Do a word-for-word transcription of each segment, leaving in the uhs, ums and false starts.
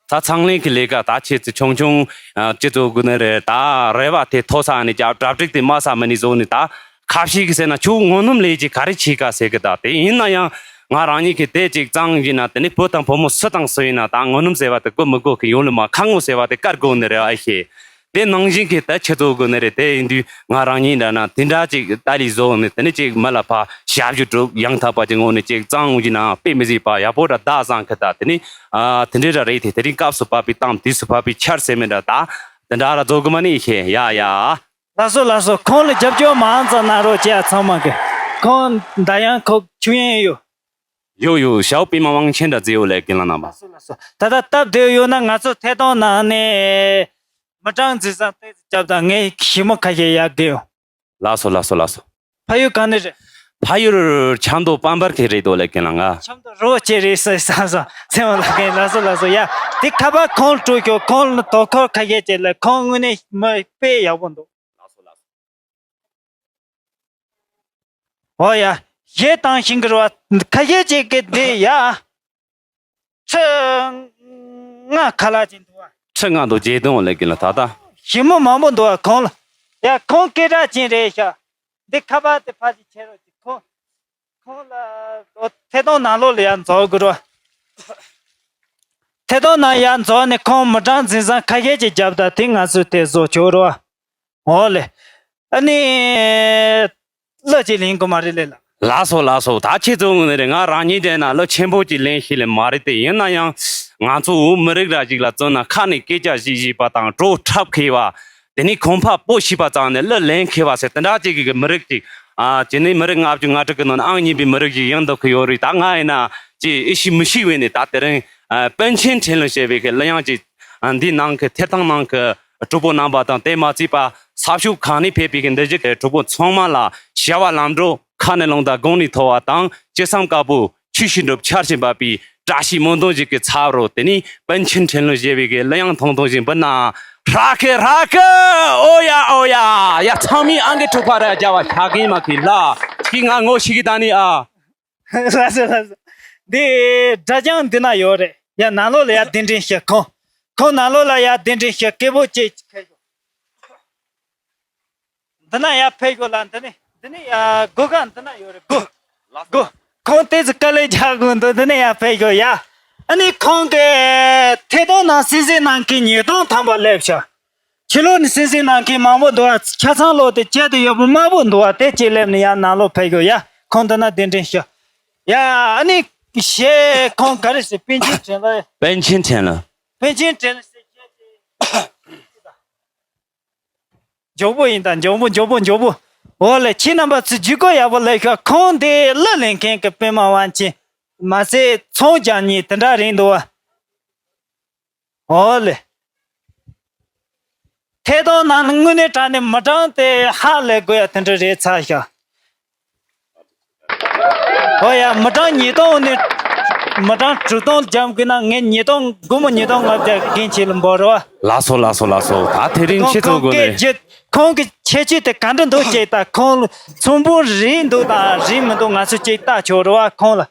ད་ཚང་ལེན་གྱི་ལས་ཀ་ད་ཆེ་ཙི་ཆུང་ཆུང་ཅི་ཚོ་དགོས་ནི་རེད། ད་རེ་བ་དེ་མཐོ་ས་ནས་ཀྱང་གྲ་སྒྲིག་དེ་དམའ་ས་མ་ནས་བཟོ་ནས། ད་ཁ་ཤས་ཀྱིས་ཟེར་ན་ཁྱོད་ངོ་སྣུམ་ལས་ཀྱི་ག་རེ་བྱེད་ག་ཟེར་གི། ད་དེ་ཡིན་ན་ཡང་ང་རང་ཉིད་ཀྱིས་དེ་ཅིག་གཙང་ཡིན་ན། དེ་ནི་བུ་དང་བུ་མོ་སུ་དང་སུ་ཡིན་ན་ད་ངོ་སྣུམ་ཟེར་བ་དེ་དགོས་མི་དགོས་ཀྱི་ཡོང་ལ་མ། ཁ་ངོ་ཟེར་བ་དེ་བཀར་དགོས་ནི་རེད་ཨ་ཤེ། དེ་ནང་བཞིན་གྱི་ད་ཆུ་ཚོད་དགོས་ནི་རེད། དེ་ཡིན་དུས་ང་རང་ཉིད་འདྲ་ན་དེ་འདྲ་ཅིག་ཏཱ་ལི་བཟོ་ནས། དེ་ནི་ཅིག་མི་ལ་ཕ་ཞབས་ཞུ་སྒྲུབ་ཡང་དག་པ་ཅིག་ངོ་ནས་ཅིག་གཙང་བོ་ཡིན་ན་དཔེ་མི་སྲིད་པ་ཡག་པོ་འདྲ་ད་བཟང་གི། ད་དེ་ནི་ཨ་དེ་འདྲ་འདྲ་རེད། དེ་དེ་རིང་སྐབས་སུ་བབས་པའི་གཏམ་དུས་སུ་བབས་པའི་ཆར་ཟེར་མི་འདྲ་ད་དེ་འདྲ་ར་བཟོ་གི་མ་ནི་ཤེས་ཡ་ཡ། ལགས་སོ་ལགས་སོ། ཁོང་ལ་རྒྱབ་སྐྱོར་མང་ཙམ་གནང་རོགས་བྱས་ཚང་མ་གི། ཁོང་ད་ཡང་ཁོ་ཆུ་ཡན་ཡོད། ཡོ་ཡོ་ཞའོ་པི་མ་དབང་ཆེན་དྲ་ཛི་ཡོ་ལས་ཀྱི་ལ་ན་མ། ལགས་སོ་ལགས་སོ། ད་ལྟ་སྟབས་བདེ་ཡོད་ན་ང་ཚོ་ཐད་གཏོང་ནང་ནས་མི་གྲངས་འཛིན་བཟང་ཏོག་ཙམ་རྒྱབ་དང་། ངས་ཞི་མོ་ཁ་ཤས་གཡར་གི་ཡོད། ལགས་སོ་ལགས་སོ་ལགས་སོ། ཕ་ཡུལ་གང་ནས་རེད། ཕ་ཡུལ་ཆབ་མདོ་སྤམ་པར་གི་རེད་དོ་ལས་ཀྱི་ལ་ང་། ཆབ་མདོ་རོ་ཅེ་རེད་ཟེར་བསམ་སོང་སེམས་ལ་གན། ལགས་སོ་ལགས་སོ། ཡ་དེ་ཁ་པར་ཁོང་སྤྲོད་ཤོག། ཁོང་ལ་དོ་ཁུར་ཁ་ཤས་བྱས་ལ། ཁོང་དངོས་གནས་མི་དཔེ་ཡག་པོ་འདུག། ལགས་སོ་ལགས་སོ། ཨོ་ཡ། གཞས་བཏང་ཤིང་གི་རེད་བ། ཁ་ཤས་ཅིག་གིས་འདི་ཡ། ཁྲི་ལྔ་ཁ་ལག་ཅིག་འདུག་བ། ཁྲི་ལྔ་འདུག་རྗེས་དོན་ལས་ཀྱི་ལ་ད་ལྟ། ཞི་མོ་མང་པོ་འདུག་བ་ཁོང་ལ། ཡ་ཁོང་སྐད་གྲགས་ཅན་རེད་ཤག། འདི་ཁ་པར་དེ་ཕར་ཅིག་ཁྱེར་རོགས་གྱིས། ཁོང་ཁོང་ལ་ཐད་གཏོང་ནང་ལོགས་ལ་ཡ་འཛུལ་དགོས་རེད་བ། ཐད་གཏོང་ནང་ཡ་འཛུལ་ནས་ཁོང་མི་གྲངས་འཛིན་བཟང་ཁ་ཤས་ཅིག་རྒྱབ་དང་། དེ་ང་ཚོས་དེ་བཟོ་ཆོག་རེད་བ། འོ་ལེ། ཨ་ནི། གླུ་ཅིག་ལེན་དགོས་མ་རེད་ལེ་ལགས། ལགས་སོ་ལགས་སོ། ད་ཁྱེད་ཚོ་ངོས་ནས་རེད། ང་རང་ཉིད་དྲན་ན་གླུ་ཆེན་པོ་ཅིག་ལེན་ཤེས་ལེ་མ་རེད་དེ། ཡིན་ན་ཡང་ང་ཚོ་བོད་མི་རིགས་ར་ཞིག་ལ་བརྩོན་ན། ཁ་ནས་སྐད་ཆ་བཤད་བཤད་པ་དང་བྲོ་འཁྲབ་མཁས་པ། དེ་ནས་གོམ་པ་སྤོ་ཤེས་པ་ཙམ་ནས་གླུ་ལེན་མཁས་པ་ཟེར་དེ་འདྲ་ཅིག་གི་མི་རིགས་ཅིག། ཨ་ཅི་ནས་མི་རིགས་ལྔ་བཅུ་ང་དྲུག་གི་ནང་ནས་ཨང་གཉིས་པའི་མི་རིགས་ཤིག་ཡིན་འདོད་ཀྱི་ཡོད་རེད། ད་ང་ཡིན་ན་ཅིག་ཨེ་ཤེས་མི་ཤེས་བས་ནས། ད་དེ་རིང་ཨ་པཎ་ཆེན་ཕྲིན་ལས་ཞེས་པའི་གི་གླུ་དབྱངས་ཅིག་ཨ་འདི་ནང་གི་ཐད་གཏོང་ནང་གི་གྲོགས་པོ་རྣམ་པ་དང་། དེ་མ་ཚད་པ་ས་ཕྱོགས་གང་ནས་ཕེབས་པའི་གི་འདི་བཞིན་གྱི་གྲོགས་པོ་ཚང་མ་ལ་བྱ་བ་ལམ་འགྲོ་ཁ་ནས་ལོངས་དང་དགུང་ནས་མཐོ་བ་དང་། ཅི་བསམ་དཀར་པོ་ཆོས་བཞིན་སྒྲུབ། ཆར་བཞིན་འབབ་པའི་བཀྲ་ཤིས་སྨོན་འདུན་ཞིག་གི་ཚབ་རོ། དེ་ནས་པཎ་ཆེན་ཕྲིན་ལས་ཞེས་པའི་གི་གླུ་དབྱངས་ཐུང་ཐུང་ཞིག་འབུལ་ན། ཧྲ་ཁེ་ཧྲ་ཁེ། ཨོ་ཡ་ཨོ་ཡ། ཡ་ཚང་མས་ཨང་ཀི་དྲུག་པ་ར་རྒྱབ་པ་ཤ་གིན་མ་གི་ལ། ཅིག་ང་ངོ་ཤེས་གི་ད་ནི་ཨ། ལགས་སོ་ལགས་སོ། འདི་སྒྲ་གྱང་འདི་ན་ཡོད་རེད། ཡ་ནང་ལོགས་ལ་ཡ་གདན་འདྲེན་ཞུ། ཁོང་ཁོང་ནང་ལོགས་ལ་ཡ་གདན་འདྲེན་ཞུ། སྐད་འབོད་ཅིག་འདི་ན་ཡ་ཕེབས་ཤོག་ལ། འདི་ནི་འདི་ནི་ཡ་སྒོ་ཁ་འདི་ན་ཡོད་རེད། སྒོ་སྒོ། ཁོང་ཏོག་ཙམ་དཀའ་ལས་རྒྱག་དགོས་འདུག། འདི་ནི་ཡ་ཕེབས་ཤོག་ཡ། ཨ་ནི་ཁོང་གི་ཐད་གཏོང་ནང་གསན་གཟིགས་གནང་མཁན་ཉིས་སྟོང་ཐམ་པ་སླེབས་ཤག། ཕྱི་ལོགས་ནས་གསན་གཟིགས་གནང་མཁན་མང་པོ་འདུག་ཨ། ཆ་ཚང་ལོགས་དེ་ཁྱད་དུ་ཡོད་པོ་དམར་པོ་འདུག་ཨ། དེ་གཅིག་སླེབས་ནས་ཡ་ནང་ལོགས་ཕེབས་ཤོག་ཡ། ཁོང་འདི་ན་གདན་འདྲེན་ཞུ། ཡ་ཨ་ནི་གཞས་ཁོང་ག་རེ་ཟེར། པཎ་ཆེན་ཕྲིན་ལས། པཎ་ཆེན་ཕྲིན་ལས། པཎ་ཆེན་ཕྲིན་ལས་ཟེར་གཞས་དེ། མགྱོགས་པོ་ཡིན་ད། མགྱོགས་པོ་མགྱོགས་པོ་མགྱོགས་པོ། འོ་ལེ། ཁྱེད་རྣམ་པ་ཚོས་ཇུས་འགོད་ཡག་པོ་ལེན་ཤོག། ཁོང་དེ་གླུ་ལེན་མཁན་གྱི་པད་མ་དབང་ཆེན་མ་ཟད་ཚོང་རྒྱག་མཁན་དེ་འདྲ་རེད་འདུག་བ། འོ་ལེ། ཐད་གཏོང་ནང་དངོས་གནས་དྲང་གནས་མི་གྲངས་དེ་ཧ་ལས་དགོས་ཡ་དེ་འདྲ་རེད་ཚར་ཤག། ཨོ་ཡ། མི་གྲངས་ཉིས་སྟོང་ནས་མི་གྲངས་དྲུག་སྟོང་འཇམ་དགོས་ན། ངས་ཉིས་སྟོང་། སྒོར་མོ་ཉིས་སྟོང་ལྔ་བརྒྱ་རྒན་ཁྱེད་ལ་འབོད་རོགས། ལགས་སོ་ལགས་སོ་ལགས་སོ། ད་དེ་རིང་ཁྱེད་ཚོ་དགོས་ནས། ཁོང་གི་ཁྱད་ཆོས་དེ་ག་འདྲ་འདུག་ཅེས། ད་ཁོང་ཚོང་དཔོན་རེད་འདུག་དང་རེད་མི་འདུག་ང་ཚོ་ཅིག་བལྟ་ཆོག་རོགས་ཁོང་ལ།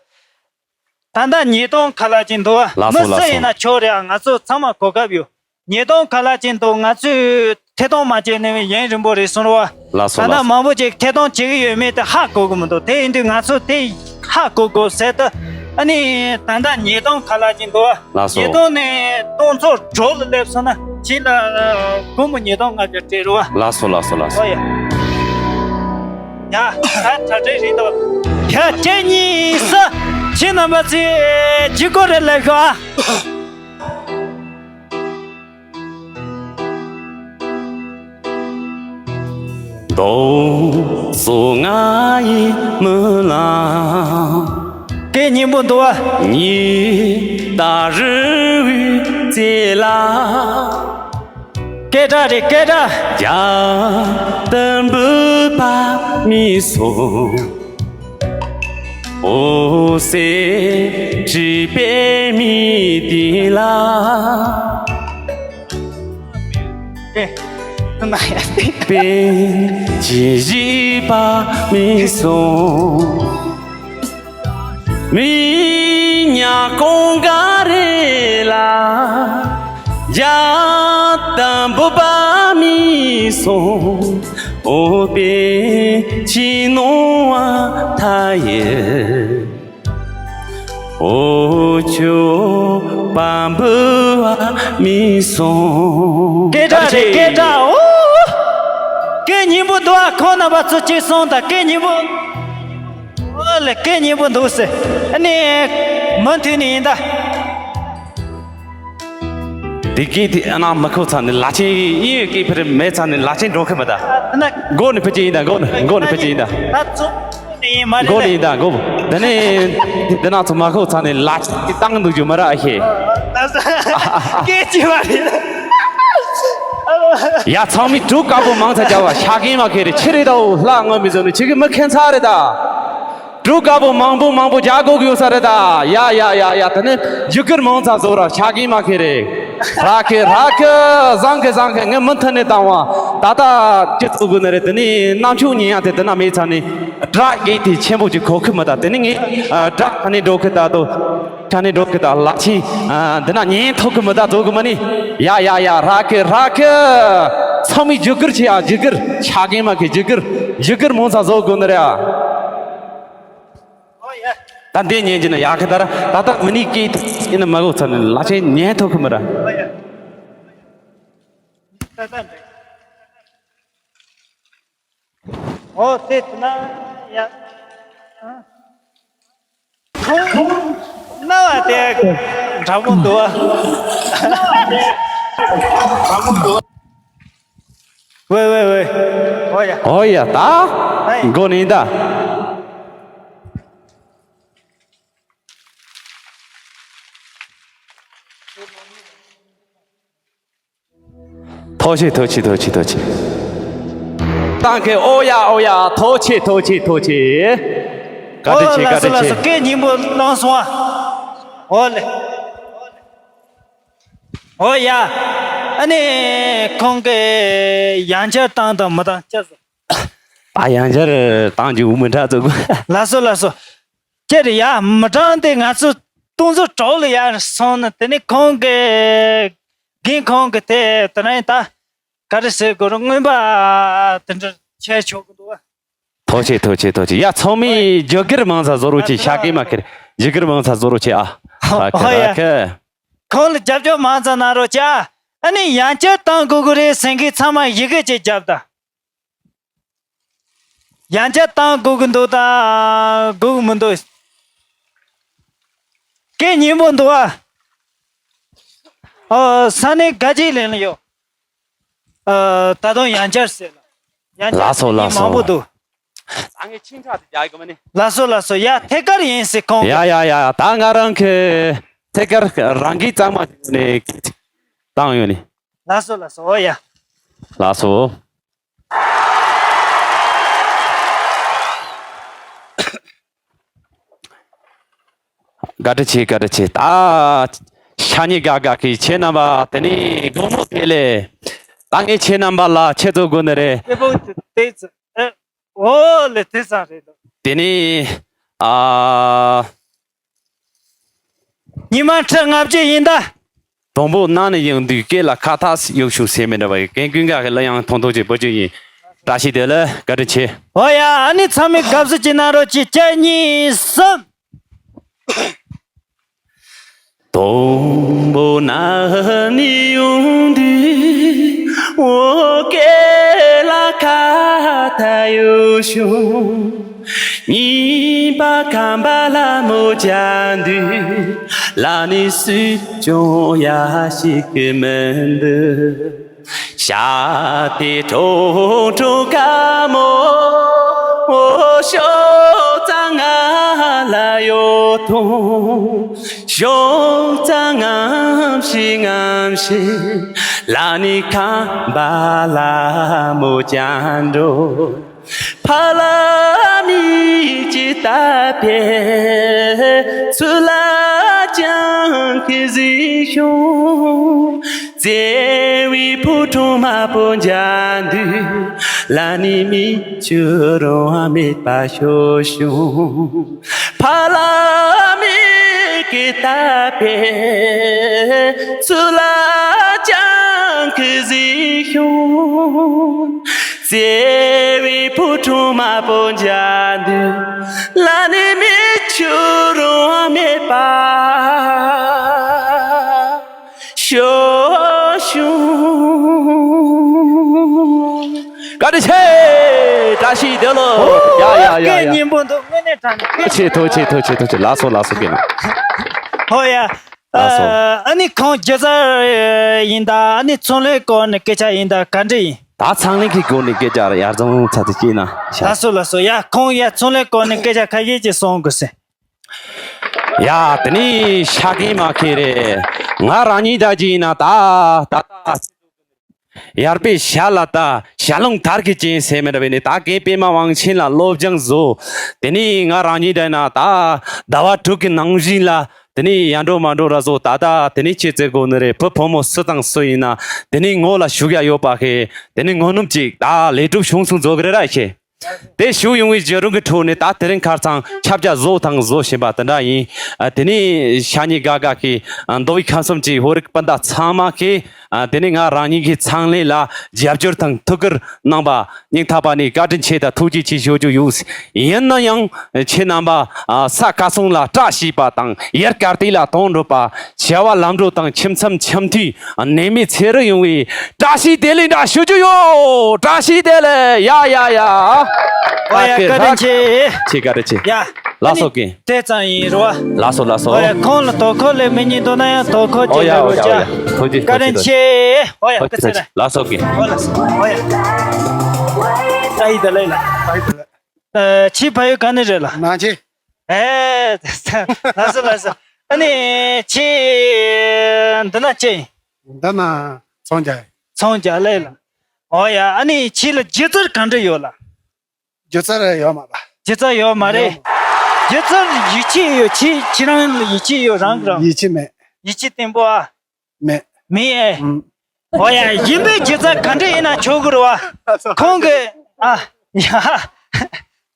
ད་ལྟ་ཉིས་སྟོང་ཁ་ལག་ཅིག་འདུག་བ། ལགས་སོ། མི་སུ་ཡིན་ན་ཆོག་རེད་ཨ། ང་ཚོ་ཚང་མ་གོ་སྐབས་ཡོད། ཉིས་སྟོང་ཁ་ལག་ཅིག་འདུག། ང་ཚོས་ཐད་གཏོང་མ་བྱས་ནས་ཡུན་རིང་པོ་རེད་སོང་རོགས། ལགས་སོ། ད་ལྟ་ལགས་སོ། མང་པོ་ཅིག་ཐད་གཏོང་བྱེད་ཀྱི་ཡོད་མེད་དེ་ཧ་གོ་གི་མི་འདུག། དེ་ཡིན་དུས་ང་ཚོ་དེ་ཧ་གོ་དགོས་ཟེར་དུས། ཨ་ནི་ད་ལྟ་ཉིས་སྟོང་ཁ་ལག་ཅིག་འདུག། ལགས་སོ། ཉིས་སྟོང་ནས་སྟོང་ཚོ་དྲུག་ལ་སླེབས་སོང་ན་ཁྱེད་ལ་སྒོར་མོ་ཉིས་སྟོང་ལྔ་བརྒྱ་སྤྲད་རོགས། ལགས་སོ་ལགས་སོ་ལགས་སོ། ཨོ་ཡ། ཡ། ད་གྲ་སྒྲིག་རེད་འདུག། ཡ་ཁྱེད་གཉིས་ས། ཁྱེད་རྣམ་པ་ཚོས་ཇུས་འགོད་རེ་ལེན་ཤོག་ཨ། རྡོ་སོ་ང་ཡི་མི་ལ། སྐད་སྙན་པོ་འདུག་བ། ཉི་ཟླ་རི་བོའི་རྩེ་ལ། སྐད་གྲགས་རེད་སྐད་གྲགས། རྒྱ་དུམ་བུ་པ་མི་སོ། འོ་སེ་བྲིས་པའི་མི་དེ་ལ། ཨེ། ན་ཡ། པེ་ཅི་བཞི་པ་མི་སོ། མི་ཉག་ཀོང་ག་རེ་ལ། རྒྱ་དང་བོད་པ་མི་སོང་འོ་པའི་ཕྱི་ནང་བ་མཐའ་ཡས། འོ་ཆོ་པ་འབུ་བ་མི་སོང་། སྐད་གྲགས་རེད། སྐད་གྲགས། འོ། སྐད་སྙན་པོ་འདུག་ཨ། ཁོང་རྣམ་པ་ཚོ་གཅིག་སོང་ད། སྐད་སྙན་པོ། འོ་ལེ། སྐད་སྙན་པོ་འདུག་ཟེར། ཨ་ནི་མུ་མཐུད་ནས་ཡིན་ད། འདི་སྐད་དེ་ཨ་ན་མི་ཁོ་ཚ་ནི་ལ་ཆེན་ཡིན་ཡོད་སྐད་ཕེར་མེད་ཚ་ནི་ལ་ཆེན་འགྲོ་ཁི་མི་ད། ན་མགོ་ནི་ཕི་ཅི་ཡིན་ད། མགོ་ནི་མགོ་ནི་ཕི་ཅི་ཡིན་ད། ད་ཚོ་ནི་ཡིན་མ་མགོ་ནི་རེད་ཡིན་ད་མགོ། དེ་ནས་འདི་ན་ཚོ་མ་ཁོ་ཚ་ནི་ལ་ཆེན་གི་བཏང་འདུག་རྒྱུ་མ་ར་ཨ་ཤེས། ད་ས་སྐད་ཅི་བ་རེད། ཡ་ཚང་མི་དྲུག་དཀར་པོ་མང་ཚ་རྒྱ་བ་ཤ་གིན་མ་ཁེ་རེ་ཆི་རེད་ད། འོ་ལྷ་ངོ་མི་ཚོ་ནི་ཆི་གི་མི་ཁེན་ཚ་རེད་ད། གྲུ་དཀར་པོ་མང་པོ་མང་པོ་རྒྱག་དགོས་ཀྱི་ཡོད་ས་རེད་ད། ཡ་ཡ་ཡ་ཡ། དེ་ནི་རྒྱུ་གུར་མང་ཚ་བཟོ་ར་ཤ་གིན་མ་ཁེ་རེ། ར་ཁེ་ར་ཁེ། བཟང་གི་བཟང་གི། ངས་མུ་མཐུད་ནས་བཏང་བ། ད་ལྟ་ཅི་ཚོ་དགོས་ནི་རེད། དེ་ནི་རྣམ་ཅོ་ཉན་ཡ་དེ་དེ་ན་མེད་ཚ་ནི་སྒྲ་གི་དེ་ཆེན་པོ་ཅིག་གོ་ཁི་མི་ད། དེ་ནི་ངས་སྒྲ་ཁ་ནས་འགྲོ་ཁི་ད་དོ། ཁ་ནས་འགྲོ་ཁི་ད་ལ་ཆེན་འདི་ན་ཉན་ཐོག་གི་མི་ད་བཟོ་གི་མ་ནི། ཡ་ཡ་ཡ། ར་ཁེ་ར་ཁེ། ཚང་མས་རྒྱུ་གུར་ཆེ་ཡ། རྒྱུ་གུར་ཤ་གིན་མ་ཁེ། རྒྱུ་གུར་རྒྱུ་གུར་མང་ཚ་བཟོ་དགོས་ནི་རེད་ཨ། ད་འདི་ཉན་གྱི་ན་ཡག་གི་ད་ར། ད་ལྟ་མི་ནི་སྐད་ཡིན་ན་མ་གོ་ཚ་ནི་ལ་ཆེན་ཉན་ཐོག་གི་མི་ར། ཨོ་དེ་ན་ཡ། ཁོང་ན་བ་དེ་འདྲ་མོ་འདུག་བ། ཝེ་ཝེ་ཝེ། ཨོ་ཡ། ཨོ་ཡ། ད་ཨེ། མགོ་ནི་ད། ཐུགས་རྗེ་ཆེ། ཐུགས་རྗེ་ཆེ། ཐུགས་རྗེ་ཆེ། ཐུགས་རྗེ་ཆེ། ཏང་ཁེ། ཨོ་ཡ། ཨོ་ཡ། ཐུགས་རྗེ་ཆེ། ཐུགས་རྗེ་ཆེ། ཐུགས་རྗེ་ཆེ། བཀའ་དྲིན་ཆེ། ཨོ་ལགས་སོ། བཀའ་དྲིན་ཆེ། ལགས་སོ། སྐད་སྙན་པོ་བླངས་སོང་ཨ། ཨོ་ལེ། ཨོ་ཡ། ཨ་ནི་ཁོང་གིས་ཡང་བསྐྱར་བཏང་དང་མི་བཏང་བསྐྱར་སོ། ཨ། ཡང་བསྐྱར་བཏང་རྒྱུ་མི་འདྲ་ཚོ། ལགས་སོ་ལགས་སོ། ཁྱེད་ཡ་མི་གྲངས་དེ་ང་ཚོ་སྟོང་ཚོ་གྲོགས་ལ་ཡར་སོང་ན། དེ་ནི་ཁོང་གི་རྒན་ཁོང་གི་དེ་དེ་ནས་ད་ག་རེ་ཟེར་དགོས་རུང་མངོན་པ་དེ་འདྲ་ཆེ་ཆོག་གི་འདུག་བ། ཐུགས་རྗེ་ཆེ། ཐུགས་རྗེ་ཆེ། ཐུགས་རྗེ་ཆེ། ཡ་ཚང་མས་རྒྱུ་སྒེར་མང་ཚ་བཟོ་རོགས་ཀྱིས། ཤ་སྐད་མ་ཁེར་རྒྱུ་སྒེར་མང་ཚ་བཟོ་རོགས་ཀྱིས་ཨ། ཧ་ཁེ་ཧ་ཡ། ཁེ། ཁོང་ལ་རྒྱབ་སྐྱོར་མང་ཙམ་གནང་རོགས་ཀྱིས་ཨ། ཨ་ནི་ཡང་བསྐྱར་བཏང་དགོས་ཀྱི་རེད་ཟེར་མཁན་ཚང་མ་ཡི་གེ་གཅིག་རྒྱབ་དང་། ཡང་བསྐྱར་བཏང་དགོས་ཀྱི་འདུག་དང་དགོས་ཀྱི་མི་འདུག་སྐད་སྙན་པོ་འདུག་ཨ། ཨོ་ས་གནས་དགའ་སྐྱིད་གླིང་ལ་ཡོད། ཨ་ད་དུང་ཡང་བསྐྱར་ཟེར་ལ། ཡང་བསྐྱར། ལགས་སོ་ལགས་སོ། མང་པོ་འདུག་ད་ངས་ཆིང་ཁྲག་དེ་རྒྱག་གི་མ་ནི། ལགས་སོ་ལགས་སོ། ཡ་ཐད་ཀར་ཡིན་ཟེར་ཁོང་གིས། ཡ་ཡ་ཡ། ད་ང་རང་གི་ཐད་ཀར་རང་གི་གཙང་མ་ནས་བཏང་ཡོད་ནི། ལགས་སོ་ལགས་སོ། ཨོ་ཡ། ལགས་སོ། བཀའ་དྲིན་ཆེ། བཀའ་དྲིན་ཆེ། ད་ཤ་ཉེ་དགའ་དགའ་གི་ཁྱེད་རྣམ་པ་དེ་ནི་དགོང་མོ་དེ་ལས་ད་ངས་ཁྱེད་རྣམ་པ་ལ་ཆེད་དུ་དགོས་ནི་རེད། ཨེ་པོ་དེ་ཚ་ཨེ། ཨོ་ལེ་དེ་ཙམ་རེད་དོ། དེ་ནི་ཨ། ཉི་མ་ཁྲི་ལྔ་བཅུ་ཡིན་ད། དང་པོ་ནང་ནས་ཡོང་དུས་སྐད་ལ་ཁ་ཐག་གཡུག་ཤོག་ཟེར་མི་འདྲ་བ་ཡོད། རྒན་ཀུན་དགའ་གི་གླུ་དབྱངས་ཐུང་ཐུང་ཅིག་འབུལ་རྒྱུ་ཡིན། བཀྲ་ཤིས་བདེ་ལེགས། བཀའ་དྲིན་ཆེ། ཨོ་ཡ། ཨ་ནི་ཚང་མས་དགའ་བསུ་ཅིག་གནང་རོགས་གྱིས། གཅིག་གཉིས་གསུམ། དང་པོ་ནང་ནས་ཡོང་དུས་འོ་སྐད་ལ་ཁ་ཐག་གཡུག་ཤོག་གཉིས་པ་ཁམས་པ་ལ་མོ་བྱ་འདུག་ལ་ནི་སུས་ཀྱང་ཡ་ཞིག་གི་མི་འདུག་ཤ་དེ་ཁྲོ་ཁྲོ་དཀར་མོ་ཤོག་ཙང་ང་ལ་ཡོད་དོ། ཤོག་ཙང་ངམ་ཤི་ངམ་ཤི་ལ་ནི་ཁམས་པ་ལ་མོ་བྱ་འགྲོ། ཕ་ལ་མི་ཅི་ལྟ་བས་ཚུལ་ལ་ཅང་གི་གཟིགས་ཤོག་བརྩེ་བའི་བུ་ཕྲུག་མ་པོ་མཇལ་དུས་ལ་ནི་མིག་ཆུ་རང་མེད་པ་ཤོག་ཤོག་ཕ་ལ་མི་ཀི་ལྟ་བས་ཚུལ་ལ་ བྱུང་། བརྩེ་བའི་བུ་ཕྲུག་མ་བུ་འཇའ་འདུས་ལ་ནི་མིག་ཆུ་རུང་བ་མེད་པ་ཤོག་བྱུང་། བཀའ་དྲིན་ཆེ། བཀྲ་ཤིས་བདེ་ལེགས། ཡ་ཡ་ཡ་ཡ། སྙིང་པོ་འདུག་དངོས་གནས་དྲང་གནས། ཐུགས་རྗེ་ཆེ། ཐུགས་རྗེ་ཆེ། ཐུགས་རྗེ་ཆེ། ཐུགས་རྗེ་ཆེ། ལགས་སོ། ལགས་སོ། རྒན་ལགས། ཧོ་ཡ། ལགས་སོ། ཨ་ནི་ཁོང་སྒྱུ་རྩལ་ཡིན་ད། ཨ་ནི་ཚོང་ལས་སྐོར་ནས་སྐད་ཆ་ཡིན་ད། ག་འདྲ་ཡིན། ད་ཚོང་ལས་ཀྱི་སྒོ་ནས་སྐད་ཆ་ཡར་ཙམ་ཚ་ཚ་བྱས་ན་ཤ། ལགས་སོ་ལགས་སོ། ཡ་ཁོང་ཡ་ཚོང་ལས་སྐོར་ནས་སྐད་ཆ་ཁ་ཤས་ཅིག་གསུང་དགོས་ཟེར། ཡ་དེ་ནས་ཤ་མཁན་མ་མཁན་རེད། ང་རང་ཉིད་ད་ཅི་ཡིན་ན་ད་ད་ད། ཡར་པའི་ཞྭ་ལ་ད་ཞྭ་ལུང་དར་གྱི་ཅན་ཟེར་མི་འདྲ་བས་ནི། ད་རྒན་པད་མ་དབང་ཆེན་ལ་སློབ་སྦྱོང་བཟོ། དེ་ནས་ང་རང་ཉིད་དེ་ན་ད་ཟླ་བ་དྲུག་གི་ནང་བཞིན་ལ་དེ་ནས་ཡར་འགྲོ་མར་འགྲོ་ར་བཟོ། ད་ད་དེ་ནས་ཁྱེད་ཚོས་གོ་ནི་རེད། བུ་ཕོ་མོ་སུ་དང་སུ་ཡིན་ན་དེ་ནས་ངོ་ལ་ཞུགས་ཡ་ཡོད་པ་ཁེ། དེ་ནས་ངོ་ནུབ་ཅིག་ད་ལས་སྒྲུབ་བྱུང་སོང་བཟོ་གི་རེད་ར་ཁེ། དེ་ཞུ་ཡོང་བའི་བརྒྱུད་རིམ་གྱི་ཁྲོད་ནས་ད་དེ་རིང་ཁ་སང་ཁྱབ་རྒྱ་བཟོ་དང་བཟོ་བཞིན་པ་དེ་འདྲ་ཡིན། ཨ། དེ་ནས་ཤ་ཉེ་དགའ་དགའ་གི། ཨ། མདོ་དབུས་ཁམས་གསུམ་གྱི་བོད་རིགས་སྤུན་ཟླ་ཚང་མ་གིས། ཨ། དེ་ནས་ང་རང་ཉིད་ཀྱི་ཚོང་ལས་ལ་རྒྱབ་སྐྱོར་དང་ཐུགས་ཁུར་གནང་པ་སྙིང་ཐག་པ་ནས་བཀའ་དྲིན་ཆེ་དང་ཐུགས་རྗེ་ཆེ་ཞུ་རྒྱུ་ཡོད། ཡིན་ན་ཡང་ཁྱེད་རྣམ་པ། ཨ། ས་ཁ་སང་ལ་བཀྲ་ཤིས་པ་དང་ཡར་གར་དེ་ལ་དོན་འགྲུབ་པ། བྱ་བ་ལམ་འགྲོ་དང་ཁྱིམ་མཚམས་འཆམ་མཐུན་ནད་མེད་ཚེ་རིང་ཡོང་བའི་བཀྲ་ཤིས་བདེ་ལེགས་འདྲ་ཞུ་རྒྱུ་ཡོད། བཀྲ་ཤིས་བདེ་ལེགས། ཡ་ཡ་ཡ། ཨོ་ཡ། བཀའ་དྲིན་ཆེ། ཆེ། བཀའ་དྲིན་ཆེ། ཡ། ལགས་སོ། ཨ་ནི་རྒན། དེ་ཙམ་ཡིན་རོ། ལགས་སོ་ལགས་སོ། ཨོ་ཡ། ཁོང་ལ་དོ་ཁུར་ལས་མི་ཉན་འདུག་ན་ཡང་དོ་ཁུར་ཨོ་ཡ་ཅིག་ལ་ཨོ་ཡ་རོ་ཨོ་ཡ། ཅ། ཐུགས་རྗེ་བཀའ་དྲིན་ཆེ། ཨོ་ཡ། ཐུགས་རྗེ་བཀའ་དྲིན་ཆེ། ལགས་སོ་རྒན། ཨོ་ལགས་སོ། ཨོ་ཡ། བཀྲ་ཤིས་བདེ་ལེགས་ལ། ཨ། ཁྱེད་ཕ་ཡུལ་ག་ནས་རེད་ལ། ནང་ཆེན། ཨེ། ལགས་སོ་ལགས་སོ། ཨ་ནི་ཁྱེད་འདི་ན་ཅི་ཡིན། འདི་ན་ཚོང་རྒྱག་ཡིན། ཚོང་རྒྱག་ལས་ལ། ཨོ་ཡ། ཨ་ནི་ཁྱེད་ལ་སྒྱུ་རྩལ་ག་འདྲ་ཡོད་ལ། སྒྱུ་རྩལ་ཡོད་མ་ལ། སྒྱུ་རྩལ་ཡོད་མ་རེད། ཡོད་མ། སྒྱུ་རྩལ་ཡིད་ཆེས་ཡོད། ཁྱེད་ཁྱེད་རང་ལ་ཡིད་ཆེས་ཡོད་རང་གི་རང་། ཡིད་ཆེས་མེད། ཡིད་ཆེས་བརྟན་པོ་ཨ། མེད། མེད་ཨེ། ཨུམ། ཨོ་ཡ། ཡིན་པའི་སྒྱུ་རྩལ་ག་འདྲ་ཡིན་ན་ཆོག་གི་རེད་བ། ཁོང་གི། ཨ། ཡ།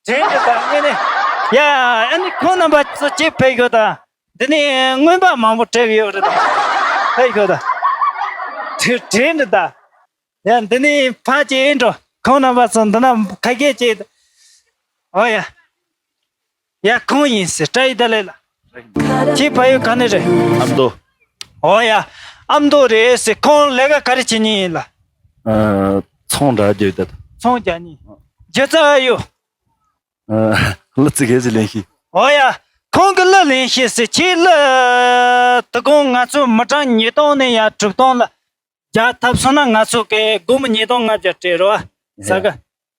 དྲན་འདི་དང་དངོས་གནས། ཡ། ཨ་ནི་ཁོང་རྣམ་པ་ཚོ་ཅིག་ཕེབས་ཤོག་དང་། འདི་ནས་རྔོན་པ་མང་པོ་བྲེགས་ཡོད་རེད་དང་། ཕེབས་ཤོག་དང་། དྲན་འདི་དང་། ཡ། འདི་ནས་ཕར་ཅིག་འགྲོ། ཁོང་རྣམ་པ་ཚོ་འདི་ན་ཁ་སྐད་ཅིག། ཨོ་ཡ། ཡ། ཁོང་ཡིན་ཟེར། བཀྲ་ཤིས་བདེ་ལེགས་ལ། ཁྱེད་ཕ་ཡུལ་ག་ནས་རེད། ཨ་མདོ། ཨོ་ཡ། ཨ་མདོ་རེད་ཟེར། ཁོང་ལས་ཀ་ག་རེ་བྱེད་མཁན་ཡིན་ལ། ཨ། ཚོང་འདྲ་རྒྱུ་དེ། ཚོང་རྒྱག་མཁན། སྒྱུ་རྩལ་ཡོད། ཨ། གླུ་ཙི་གེ་ཟིག་ལེན་ཤེས། ཨོ་ཡ། ཁོང་གི་གླུ་ལེན་ཤེས་ཟེར། ཁྱེད་གླུ་དེ་གོང་ང་ཚོ་མི་གྲངས་ཉིས་སྟོང་ནས་ཡར་དྲུག་སྟོང་ལ་རྒྱག་ཐུབ་སོང་ན། ང་ཚོ་གི་སྒོར་མོ་ཉིས་སྟོང་ལྔ་བརྒྱ་སྤྲད་རོགས། ས་ག་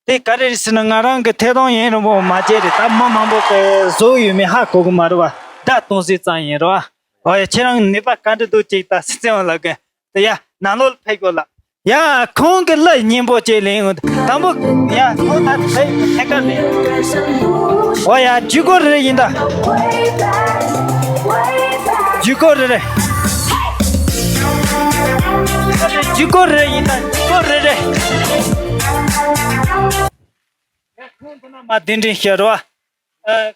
དེ་ག་རེ་རེད་ཟེར་ན། ང་རང་གི་ཐད་གཏོང་ཡིན་རུང་བོ་མ་བྱས་རེད། ད་མི་མང་པོ་གི་བཟོ་ཡོད་མེད་ཧ་གོ་གི་མ་རེད་བ། བརྡ་གཏོང་ཟིག་ཙམ་ཡིན་རོགས། ཨོ་ཡ། ཁྱེད་རང་ནུས་པ་ག་འདྲ་འདུག་ཅིག་ད་སི་ཙེ་བ་ལ་གི། དེ་ཡ་ནང་ལོགས་ལ་ཕེབས་དགོས་ལ། ཡ། ཁོང་གི་གླུ་སྙན་པོ་ཅིག་ལེན་འོང་། དང་པོ་ཡ་ཁོང་ད་ཕེབས་ཐད་ཀར་ལེན། ཨོ་ཡ། ཇུས་འགོད་རེ་ཡིན་ད། ཇུས་འགོད་རེ་རེ། ཇུས་འགོད་རེ་ཡིན་ད། ཇུས་འགོད་རེ་རེ། ཁོང་དེ་ན་མ་གདན་འདྲེན་ཞུ་རོགས། ཨ།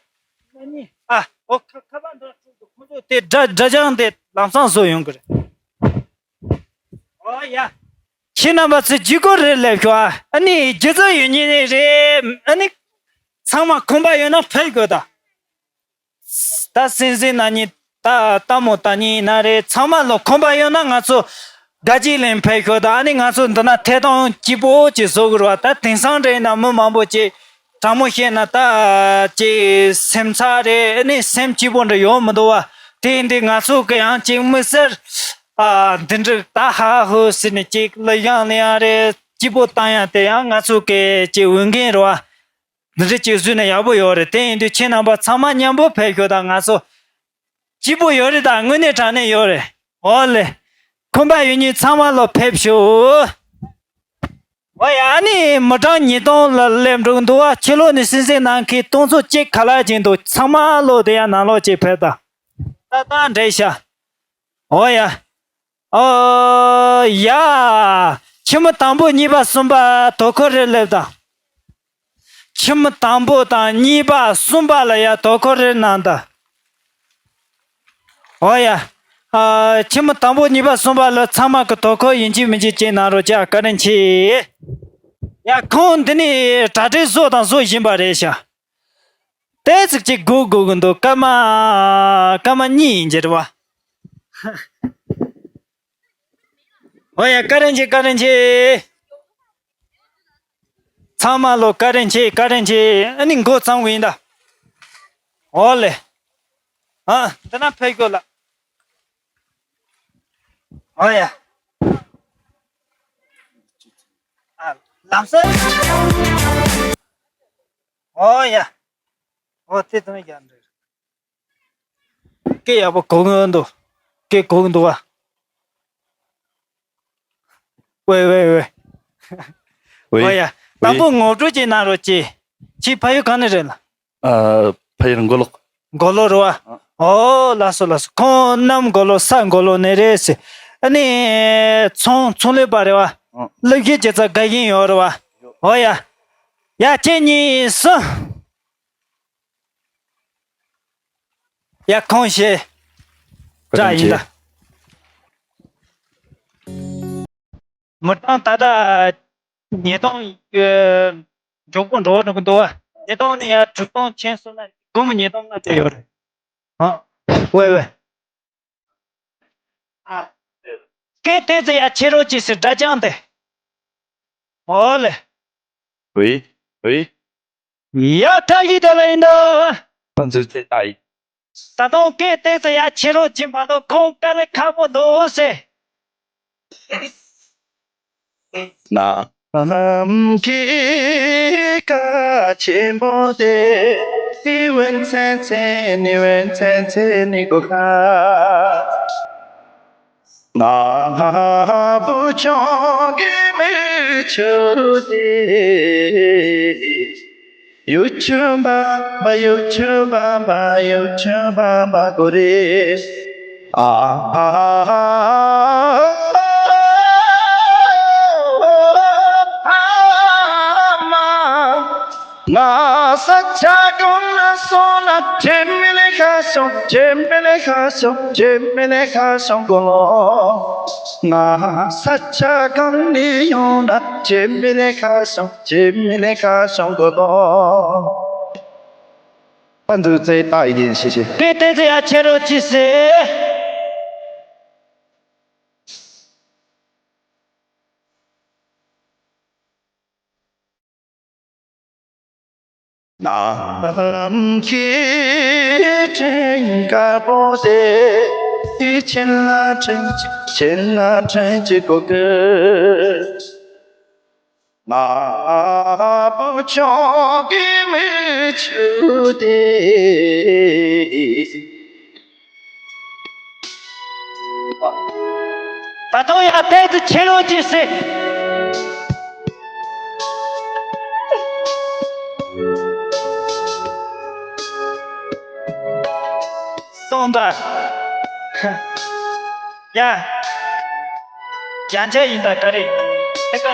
ཨ་ནི། ཨ། ཨོ་ཁ་ཁ་པར་འདྲ་ཁོང་ཚོ་དེ་སྒྲ་སྒྲ་སྦྱང་དེ་ལམ་སང་བཟོ་ཡོང་གི་རེད། ཨོ་ཡ། ཁྱེད་རྣམ་པ་ཚོས་ཇུས་འགོད་རེ་སླེབས་ཤོག་ཨ། ཨ་ནི་སྒྱུ་རྩལ་ཡོད་མཁན་རེད། ཨ་ནི་ཚང་མ་ཁོམ་པ་ཡོད་ན་ཕེབས་དགོས་ད། ད་སེམས་སེམས་ན་ཉིན་ད་ལྟད་མོ་ལྟ་མཁན་ཡིན་ན་རེད། ཚང་མ་ལོ་ཁོམ་པ་ཡོད་ན་ང་ཚོ་དགའ་སྐྱིད་ལེན་ཕེབས་ཤོག་ད། ཨ་ནི་ང་ཚོ་འདི་ན་ཐད་གཏོང་སྐྱིད་པོ་ཅིག་བཟོ་དགོས་རེད་བ། ད་དེང་སང་འདྲ་ཡིན་ན་མི་མང་པོ་ཅིག་དྲང་མོ་བཤད་ན་ད་ཅིག་སེམས་ཚ་རེད། ཨ་ནི་སེམས་སྐྱིད་པོ་འདྲ་ཡོང་མི་འདུག་བ། དེ་ཡིན་དུས་ང་ཚོ་གི་ཡང་ཅིག་དམིགས་བསལ། ཨ། འདི་འདྲ་ད་ཧ་ཧུ་ཟེར་ནས་ཅིག་གླུ་བཞེངས་ལེན་ཡང་རེད། སྐྱིད་པོ་བཏང་ཡང་དེ་ཡང་ང་ཚོ་གི་ཅིག་འོས་འགན་རེད་བ། འདི་འདྲ་ཅིག་བཟོས་ན་ཡག་པོ་ཡོད་རེད། དེ་ཡིན་དུས་ཁྱེད་རྣམ་པ་ཚང་མ་མཉམ་པོ་ཕེབས་ཤོག་ད། ང་ཚོ་སྐྱིད་པོ་ཡོད་རེད་ད། དངོས་གནས་དྲང་གནས་ཡོད་རེད། འོ་ལེ། ཁོམ་པ་ཡོད་མཁན་ཚང་མ་ལོ་ཕེབས་ཤོག་འོ་ཡ། ཨ་ནི་མི་གྲངས་ཉིས་སྟོང་ལ་སླེབས་འགྲོ་གི་འདུག་བ། ཕྱི་ལོགས་ནས་སེམས་སེམས་གནང་མཁན་སྟོང་ཚོ་གཅིག་ཁ་ལག་ཅིག་འདུག་ཚང་མ་ལོ་དེ་ཡང་ནང་ལོགས་ཅིག་ཕེབས་ད། ད་ད་འདྲེ་ཤ། འོ་ཡ། ཨོ་ཡ། ཁྱིམ་མི་དང་པོ་གཉིས་པ་གསུམ་པ་དོ་ཁུར་རེ་སླེབས་དང་། ཁྱིམ་མི་དང་པོ་དང་གཉིས་པ་གསུམ་པ་ལ་ཡ་དོ་ཁུར་རེ་གནང་དང་། ཨོ་ཡ། ཨ། ཆེན་མོ་དང་པོ་གཉིས་པ་གསུམ་པ་ལ་ཚང་མ་གི་དོ་ཁུར་ཡིན་གཅིག་མིན་གཅིག་བྱེད་གནང་རོགས་བྱ། བཀའ་དྲིན་ཆེ། ཡ། ཁོང་འདི་ནས་གྲ་སྒྲིག་བཟོ་དང་བཟོ་བཞིན་པ་རེད་ཤག་དེ་ཚིག་ཅིག་སྒུག་སྒུག་གི་འདུག་སྐར་མ། སྐར་མ་གཉིས་ཡིན་གྱི་རེད་བ། ཨོ་ཡ། བཀའ་དྲིན་ཆེ། བཀའ་དྲིན་ཆེ། ཚང་མ་ལོ་བཀའ་དྲིན་ཆེ། བཀའ་དྲིན་ཆེ། ཨ་ནི་འགོ་བརྩམས་གི་ཡིན་ད། ཨོ་ལེ། ཨ། འདི་ན་ཕེབས་དགོས་ལ། ཨོ་ཡ། ཨ། ལམ་སང་། ཨོ་ཡ། ཨོ་དེ་དང་ཡང་འདྲ། སྐད་ཡག་པོ་གོ་གི་འདུག་སྐད་གོ་གི་འདུག་བ། ཝེ་ཝེ་ཝེ། ཝེ། ཨོ་ཡ། ཝེ། དང་པོ་ངོ་སྤྲོད་ཅིག་གནང་རོགས་གྱིས། ཁྱེད་ཕ་ཡུལ་གང་ནས་རེད་ལ། ཨ། ཕ་ཡུལ་མགོ་ལོག་མགོ་ལོག་རེད་བ། ཨ། ཨོ་ལགས་སོ་ལགས་སོ། ཁོང་གནམ་མགོ་ལོག་ས་མགོ་ལོག་ནས་རེད་ཟེར། ཨ་ནི་ཚོང་ཚོང་ལས་པ་རེད་བ། ཨ། སློབ་གཞི་ཇི་ཙམ་དགའ་བཞིན་ཡོད་རེད་བ། ཡོད། ཨོ་ཡ། ཡ། ཁྱེད་གཉིས་སུ། ཡ། ཁོང་ཞེས་བཀྲ་ཡིན་ད། མི་གྲངས་ད་ལྟ་ཉིས་སྟོང་མགྱོགས་པོ་འགྲོ་འགྲོ་གི་འདུག་བ། ཉིས་སྟོང་ནས་ཡར་དྲུག་སྟོང་ཕྱིན་སོང་ན་སྒོར་མོ་ཉིས་སྟོང་ལྔ་བཅུ་ཡོད་རེད། ཨ། ཝེ་ཝེ། ཨ། སྐད་ཏོག་ཙམ་ཡར་ཆེ་རོགས་གྱིས་ཟེར། སྒྲ་རྐྱང་དེ། ཨོ་ལེ། ཝེ། ཝེ། ཡ། ཐ་ཡི་ད་ལ་ཡིན་ད། ཕན་ཚུན་ཚེ་ལྟ་ཡི། ད་དུང་སྐད་ཏོག་ཙམ་ཡར་ཆེ་རོགས་གྱིས་མ་གཏོགས་ཁོང་དཀའ་ལས་ཁག་པོ་འདུག་ཟེར། ནམ་མཁའི་ཁ་ཆེན་པོ་དེ། དེ་བན་ཚན་ཚན་ནི་བན་ཚན་ཚན་ནི་གོ་ཁ། ང་བུ་ཆུང་གི་མིག་ཆུ་དེ། ཡུ་ཆུ་བ་བ་ཡུ་ཆུ་བ་བ་ཡུ་ཆུ་བ་བ་གོ་རེ། ཨ་ཨ་མ། ང་ས་ཆ་གང་ན་སོང་ན་དྲན་མེད་ལས་ཁ་སོང་། དྲན་མེད་ལས་ཁ་སོང་། དྲན་མེད་ལས་ཁ་སོང་གོ་ལོ། ང་ས་ཆ་གང་ནས་ཡོང་ན་དྲན་མེད་ལས་ཁ་སོང་། དྲན་མེད་ལས་ཁ་སོང་གོ་ལོ། ཕན་ཚུན་ཚེ་ལྟ་ཡི་ཡིན་ཞེས་ཞེས། དེ་ཏོག་ཙམ་ཡར་ཆེ་རོགས་གྱིས་ཟེར། ནམ་མཁའི་སྤྲིན་དཀར་པོ་དེ། དེ་ཆེན་ལ་དྲན་ཅིག་ཆེན་ལ་དྲན་ཅིག་གོ་གི། ང་བུ་ཆུང་གི་མིག་ཆུ་དེ། ད་དུང་ཡང་ཏོག་ཙམ་ཆེ་རོགས་གྱིས་ཟེར། སོང་ད། ཡ། ཡང་ཆ་ཡིན་ད་ག་རེ། ཨེ་ཀ་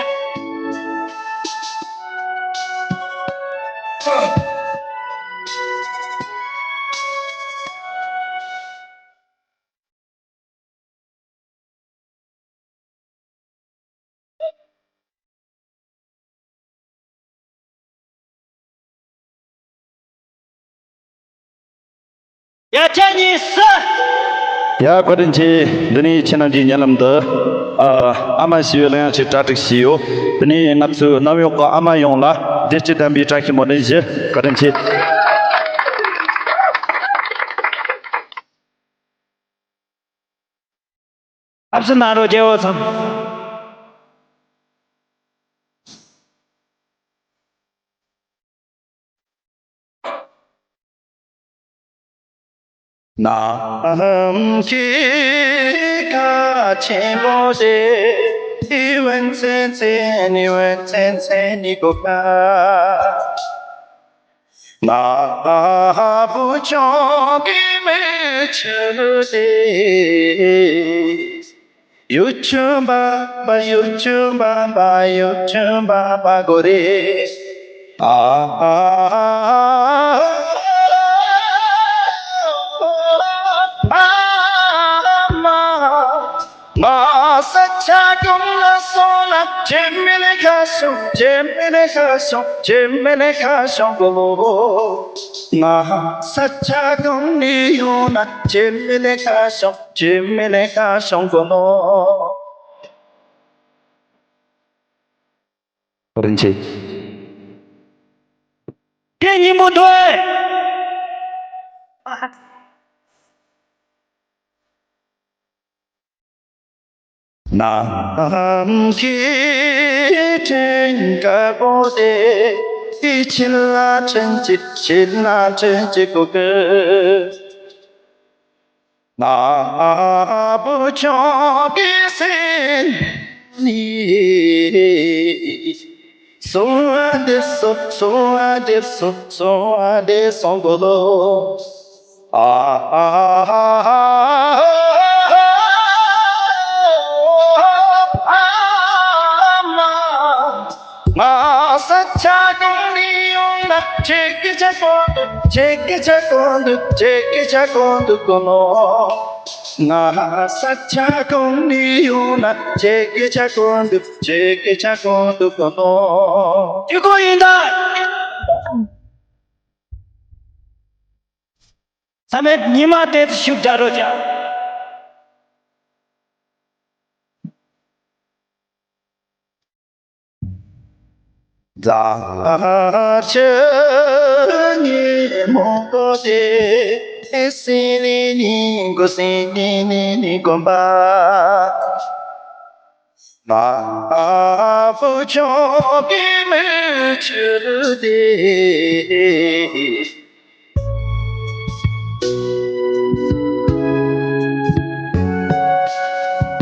ཡ། ཁྱེད་གཉིས་སུ། ཡ། བཀའ་དྲིན་ཆེ། འདི་ནས་ཁྱེད་རྣམས་ཀྱི་སྙན་ལམ་དུ། ཨ། ཨ་མ་ཞེས་པའི་གླུ་དབྱངས་ཤིག་གྲ་སྒྲིག་བྱས་ཡོད། དེ་ནས་ང་ཚོའི་གནམ་འོག་གི་ཨ་མ་ཡོངས་ལ་བདེ་སྐྱིད་ལྡན་པའི་བཀྲ་ཤིས་སྨོན་འདུན་ཞུ། བཀའ་དྲིན་ཆེ། ཨ་ཕྱི་ན་རོ་རྒྱལ་བོ་ཚང་། ནམ་མཁའི་ཁ་ཆེན་པོ་ཞིག་ཏི་ཝན་ཚན་ཚན་ནི་ཝན་ཚན་ཚན་ནི་གོ་ཁ། ང་བུ་ཆུང་གི་མིག་ཆུ་དེ། ཡུ་ཆུ་བ་བ་ཡུ་ཆུ་བ་བ་ཡུ་ཆུ་བ་བ་གོ་རེ། ཨ་ཨ་ཨ་ཨ་མ། ང་ས་ཆ་གང་ན་སོང་ན་ཁྱེད་མི་ལས་ཁ་བྱུང་། ཁྱེད་མི་ལས་ཁ་བྱུང་། ཁྱེད་མི་ལས་ཁ་བྱུང་གོ་ལོ། ང་ས་ཆ་གང་ནས་ཡོང་ན་ཁྱེད་མི་ལས་ཁ་བྱུང་། ཁྱེད་མི་ལས་ཁ་བྱུང་གོ་ལོ། རིན་ཆེ། སྐད་སྙན་པོ་འདུག་ཨེ། ནམ་མཁའི་ཕྲེང་དཀར་པོ་དེ། ཕྱི་ལ་ཕྲེང་གཅིག་ཕྱི་ལ་ཕྲེང་གཅིག་གོ་གི། ང་བུ་ཆུང་གི་སེམས་ནི། སོང་བ་འདི་སོང་། སོང་བ་འདི་སོང་། སོང་བ་འདི་སོང་གོ་ལོ། ཨ་ཨ་ཨ་མ། ང་ས་ཆ་གང་ནས་ཡོང་ན་ཁྱེད་སྐད་ཆ་གོ་འདུག་ཁྱེད་སྐད་ཆ་གོ་འདུག་ཁྱེད་སྐད་ཆ་གོ་འདུག་གོ་ནོ། ང་ས་ཆ་གང་ནས་ཡོང་ན་ཁྱེད་སྐད་ཆ་གོ་འདུག་ཁྱེད་སྐད་ཆ་གོ་འདུག་གོ་ནོ། ཅི་གོ་ཡིན་ད། ཚང་མས་ཉི་མ་དེ་ཤུགས་རྒྱག་རོགས་བྱ། རྫ་ཆུ་ཉིན་མོ་དེ་སྲིད་ནས་ནི་འགོ་སྲིད་ནས་ནི་ནི་དགོན་པ། ང་བུ་ཆུང་གི་མིག་ཆུ་དེ།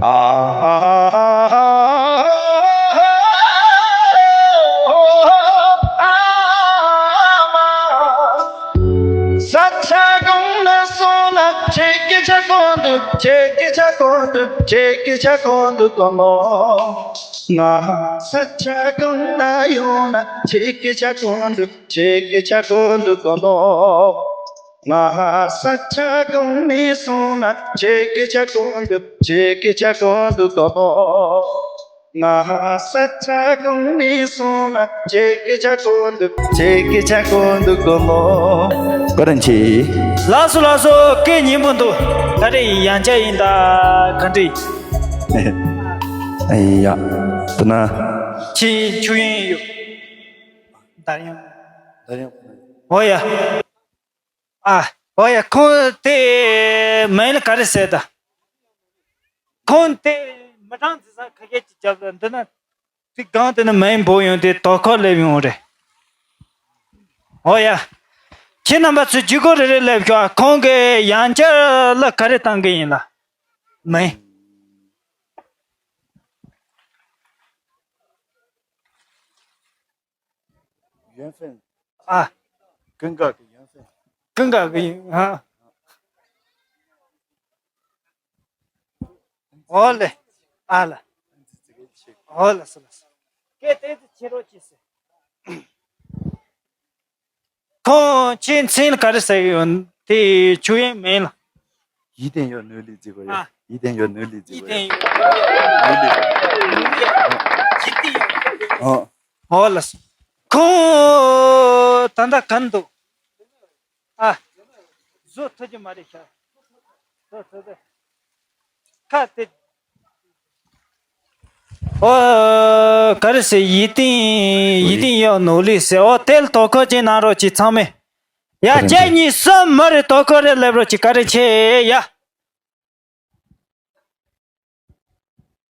ཨ་ཨ་ཨ་ཨ་ཨ་མ། ས་ཆ་གང་ན་སོང་ན་ཁྱེད་སྐད་ཆ་གོ་འདུག་ཁྱེད་སྐད་ཆ་གོ་འདུག་ཁྱེད་སྐད་ཆ་གོ་འདུག་གོ་ནོ། ང་ས་ཆ་གང་ན་ཡོང་ན་ཁྱེད་སྐད་ཆ་གོ་འདུག་ཁྱེད་སྐད་ཆ་གོ་འདུག་གོ་ནོ། ང་ས་ཆ་གང་ནས་སོང་ན་ཁྱེད་སྐད་ཆ་གོ་འདུག་ཁྱེད་སྐད་ཆ་གོ་འདུག་གོ་ནོ། ང་ས་ཆ་གང་ནས་སོང་ན་ཁྱེད་སྐད་ཆ་གོ་འདུག་ཁྱེད་སྐད་ཆ་གོ་འདུག་གོ་ནོ། བཀའ་དྲིན་ཆེ། ལགས་སོ་ལགས་སོ། སྐད་སྙན་པོ་འདུག་ད་རེས་ཡང་བསྐྱར་ཡིན་ད་ག་འདྲ་ཡིན། ཨེ་ཡ། དེ་ན། ཁྱེད་ཆོས་ཡིན་ཡོད། ད་ཡང་། ད་ཡང་། འོ་ཡ། ཨ། འོ་ཡ། ཁོང་དེ་མིང་ལ་ག་རེ་ཟེར་ད། ཁོང་དེ་མི་གྲངས་འཛིན་ས་ཁ་ཤས་ཅིག་རྒྱབ་ལ་འདི་ན་དེ་སྒང་དེ་ན་མིང་འབོད་ཡོང་དེ་དོ་ཁུར་སླེབས་ཡོང་རེད། འོ་ཡ། ཁྱེད་རྣམ་པ་ཚོས་ཇུས་འགོད་རེ་རེ་སླེབས་ཤོག་ཨ། ཁོང་གིས་ཡང་བསྐྱར་ལ་ག་རེ་བཏང་གི་ཡིན་ལ། མིང་། 缘分。 ཨ། ཀུན་དགའ་གི་缘分། ཀུན་དགའ་གི་ཡིན་ཧ། འོ་ལེ། ཨ་ལ། འོ་ལ་སི་ལ་སི། སྐད་དེ་ཚོ་ཁྱེད་རོགས་གྱིས་སི། ཁོང་ཁྱེད་མཚན་ལ་ག་རེ་ཟེར་གི་ཡོད། དེ་ཆོས་དབྱིངས་མིང་ལ། 一定要努力这个人。 ཨ། 一定要努力这个人。 一定要努力。 ཨོ། ཨོ་ལགས་སོ། ཁོང་ད་ལྟ་ག་འདུག་ཨ། བཟོ་ཐུབ་ཀྱི་མ་རེད་ཤག་བཟོ་ཐུབ་ཀྱི། ཁ་དེ། ཨོ། ག་རེ་ཟེར། 一定 一定要努力 ཟེར། ཨོ། དེ་ལ་དོ་ཁུར་ཅིག་གནང་རོགས་གྱིས་ཚང་མས། ཡ། གཅིག་གཉིས་གསུམ་མ་རེད། དོ་ཁུར་རེ་སླེབས་རོགས་གྱིས། བཀའ་དྲིན་ཆེ་ཡ།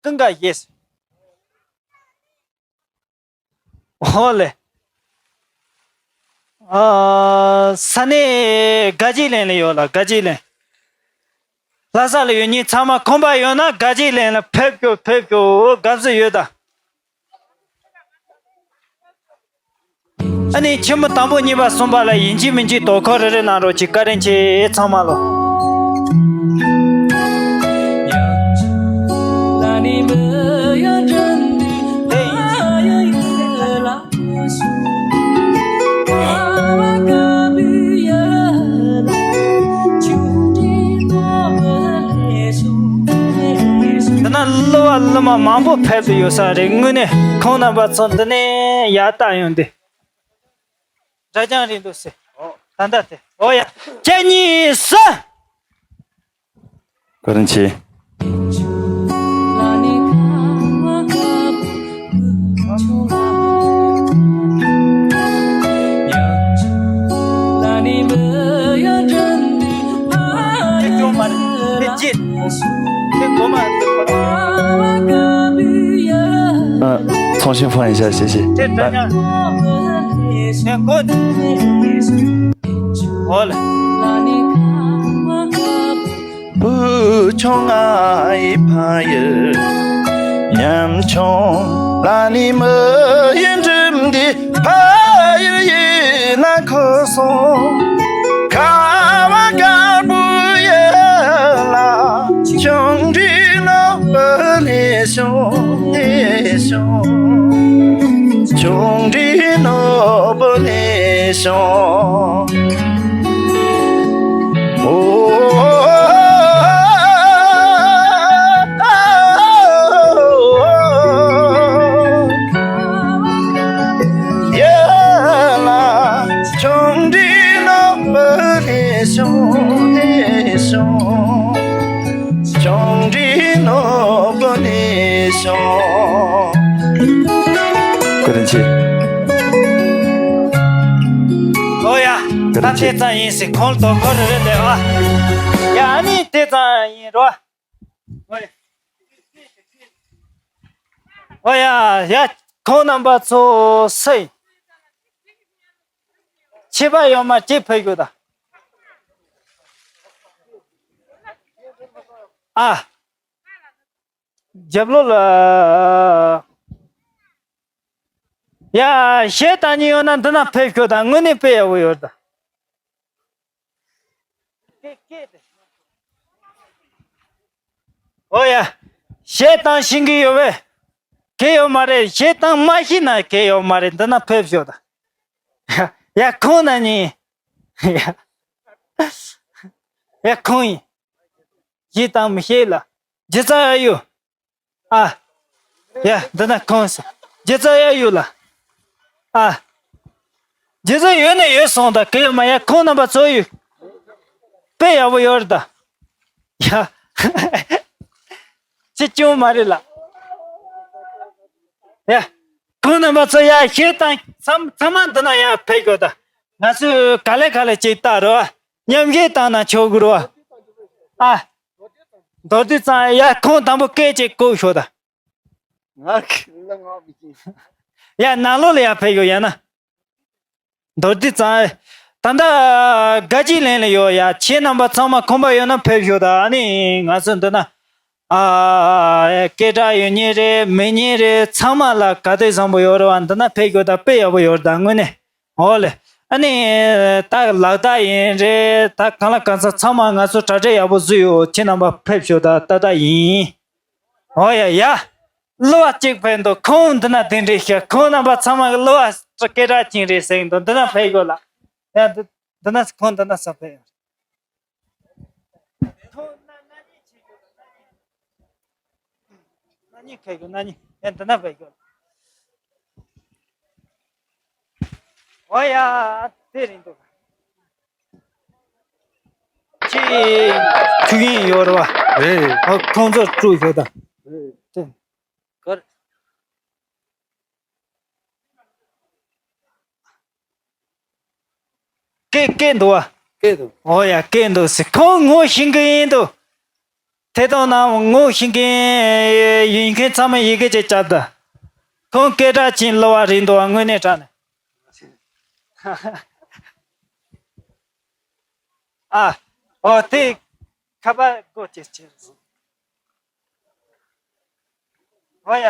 ཀུན་དགའ་ཡེས། ཧོ་ལེ། ཨ། ས་གནས་དགའ་སྐྱིད་གླིང་ལ་ཡོད་ལ། དགའ་སྐྱིད་གླིང་། ལྷ་ས་ལ་ཡོད་མཁན་ཚང་མ་ཁོམ་པ་ཡོད་ན་དགའ་སྐྱིད་གླིང་ལ་ཕེབས་ཤོག་ཕེབས་ཤོག་དགའ་བསུ་ཡོད་ད། ཨ་ནི་ཆེན་མོ་དང་པོ་གཉིས་པ་གསུམ་པ་ལ་ཡིན་གཅིག་མིན་གཅིག་དོ་ཁུར་རེ་རེ་གནང་རོགས་གྱིས། བཀའ་དྲིན་ཆེ་ཚང་མ་ལོ། དེ་ན། གླུ་བ་གླུ་མ་མང་པོ་ཕེབས་ཏེ་ཡོད་ས་རེད། དངོས་གནས་ཁོང་རྣམ་པ་ཚོ་འདི་ནས་ཡར་བལྟ་ཡོང་དུས་འདྲ་རྐྱང་རེད་འདུག་ཟེར། ད་ལྟ་དེ། ཨོ་ཡ། ཁྱེད་གཉིས་སུ། བཀའ་དྲིན་ཆེ། ཨ། 重新放一下，谢谢。 ཨོ་ལེ། བུ་ཆུང་ང་ཡི་ཕ་ཡུལ་ཉམ་ཆུང་ལ་ནི་མི་ཡུལ་འགྲིམ་འདི་ཕ་ཡུལ་ཡིན་ན་ཁོ་སོང་། ཁ་བ་དཀར་པོ་ཡུལ་ལ་ཆུང་འདྲིས་ནོར་བུ་ལས་བྱུང་ལས་བྱུང་། ཆུང་འདྲིས་ནོར་བུ་ལས་བྱུང་། ཨོ། ཡ་ལ། ཆུང་འདྲིས་ནོར་བུ་ལས་བྱུང་ལས་བྱུང་། ཆུང་འདྲིས་ནོར་བུ་ལས་བྱུང་། བཀའ་དྲིན་ཆེ། ཨོ་ཡ། བཀའ་དྲིན་ཆེ། ད་དེ་ཙམ་ཡིན་ཟེར། ཁོང་དོ་ཁོ་རེ་རེ་ལས་ཨ། ཡ་ཨ་ནི་དེ་ཙམ་ཡིན་རོ། ཨོ་ཡ། ཡ། ཁོང་རྣམ་པ་ཚོ་སུ་ཡིན། ཁྱད་པར་ཡོད་མ་རེད། ཅིག་ཕེབས་དགོས་ད། ཨ། རྒྱབ་ལོགས་ལ། ཡ། གཞས་བཏང་མཁན་ཡོད་ན་འདི་ན་ཕེབས་ཤོག་ད། དངོས་གནས་དཔེ་ཡག་པོ་ཡོད་ད། ཨོ་ཡ། གཞས་བཏང་ཤེས་ཀྱི་ཡོད་པས། གལ་ཡོད་མ་རེད། གཞས་བཏང་མ་ཤེས་ན་གལ་ཡོད་མ་རེད། འདི་ན་ཕེབས་ཤོག་ད། ཡ། ཁོང་ན་ནི། ཡ། ཁོང་ཡིན། གཞས་བཏང་མི་ཤེས་ལ། སྒྱུ་རྩལ་ཡག་ཡོད། ཨ། ཡ། འདི་ན་ཁོང་སྒྱུ་རྩལ་ཡག་ཡོད་ལ། ཨ། སྒྱུ་རྩལ་ཡོད་ནས་ཡོད་སོང་ད། གལ་ཡོད་མ། ཡ། ཁོང་རྣམ་པ་ཚོ་ཡོད། དཔེ་ཡག་པོ་ཡོད་རེད་ད། ཡ། ཅི་བྱུང་མ་རེད་ལ། ཡ། ཁོང་རྣམ་པ་ཚོ་ཡ་གཞས་བཏང་། ཚང་ཚང་མ་འདི་ན་ཡར་ཕེབས་དགོས་ད། ང་ཚོས་ག་ལེ་ག་ལེ་ཅིག་བཏང་རོགས། མཉམ་གཞས་བཏང་ན་ཆོག་གི་རོགས། ཨ། མདོར་བསྡུས་ཙམ། ཡ། ཁོང་དང་པོ་སྐད་ཅིག་བཀོད་ཤོག་ད། ང་གི་ལ་ང་བི་ཅིག་ཡ། ནང་ལོགས་ལ་ཡར་ཕེབས་ཤོག་ཡང་ན། མདོར་བསྡུས་ཙམ། ད་ལྟ་དགའ་སྐྱིད་གླིང་ལ་ཡོད་ཡ། ཁྱེད་རྣམ་པ་ཚང་མ་ཁོམ་པ་ཡོད་ན་ཕེབས་ཤོག་ད། ཨ་ནི་ང་ཚོ་འདི་ན། ཨ། སྐད་གྲགས་ཡོད་མཁན་རེད། མེད་མཁན་རེད། ཚང་མ་ལ་ག་དེ་བཟང་པོ་ཡོད་རེད་བ། འདི་ན་ཕེབས་ཤོག་ད། དཔེ་ཡག་པོ་ཡོད་རེད་ད། དངོས་གནས། ཨོ་ལེ། ཨ་ནི། ད་ལག་རྟགས་ཡིན་རེད། ད་གང་ལ་གང་འཚམ་ཚང་མ་ང་ཚོ་གྲ་སྒྲིག་ཡག་པོ་བཟོས་ཡོད། ཁྱེད་རྣམ་པ་ཕེབས་ཤོག་ད། ཏག་ཏག་ཡིན། ཨོ་ཡ་ཡ། གླུ་བ་གཅིག་ཕེབས་འདུག་ཁོང་འདི་ན་གདན་འདྲེན་ཞུ། ཁོང་རྣམ་པ་ཚང་མ་གི་གླུ་བ་སྐད་གྲགས་ཅན་རེད་ཟེར་གི་འདུག་འདི་ན་ཕེབས་དགོས་ལ། ཡ། འདི་འདི་ན་ཁོང་འདི་ན་ས་ཕེབས་ཡོད། ཁོང་སྣ་སྣ་གཉིས་བྱེད་དགོས། སྣ་གཉིས། སྣ་གཉིས་ཁེལ་དགོས། སྣ་གཉིས། ཡ། འདི་ན་ཕེབས་དགོས། ཨོ་ཡ། དེ་རིང་འདུག་ཅི། ཆུ་ཡིན་ཡོད་རེད་བ། རེད། ཨོ། ཁོང་ཚོར་དཀྲུག་ཤོག་ད། རེད། དེ། གར། སྐད་སྐད་འདུག་བ། སྐད་འདུག་ཨོ་ཡ། སྐད་འདུག་ཟེར། ཁོང་ངོ་ཤེས་ཀྱི་ཡིན་འདུག་དེ་དང་ནང་ངོ་ཤེས་མཁན་ཡིན་མཁན་ཚང་མས་ཡི་གེ་ཅིག་བརྒྱབ་ད། ཁོང་སྐད་གྲགས་ཅན་གླུ་བ་རེད་འདུག་བ། དངོས་གནས་དྲང་གནས། ཨ། ཨོ། དེ་ཁ་པར་སྒོ་ཕྱེ་ཕྱེ། ཨོ་ཡ།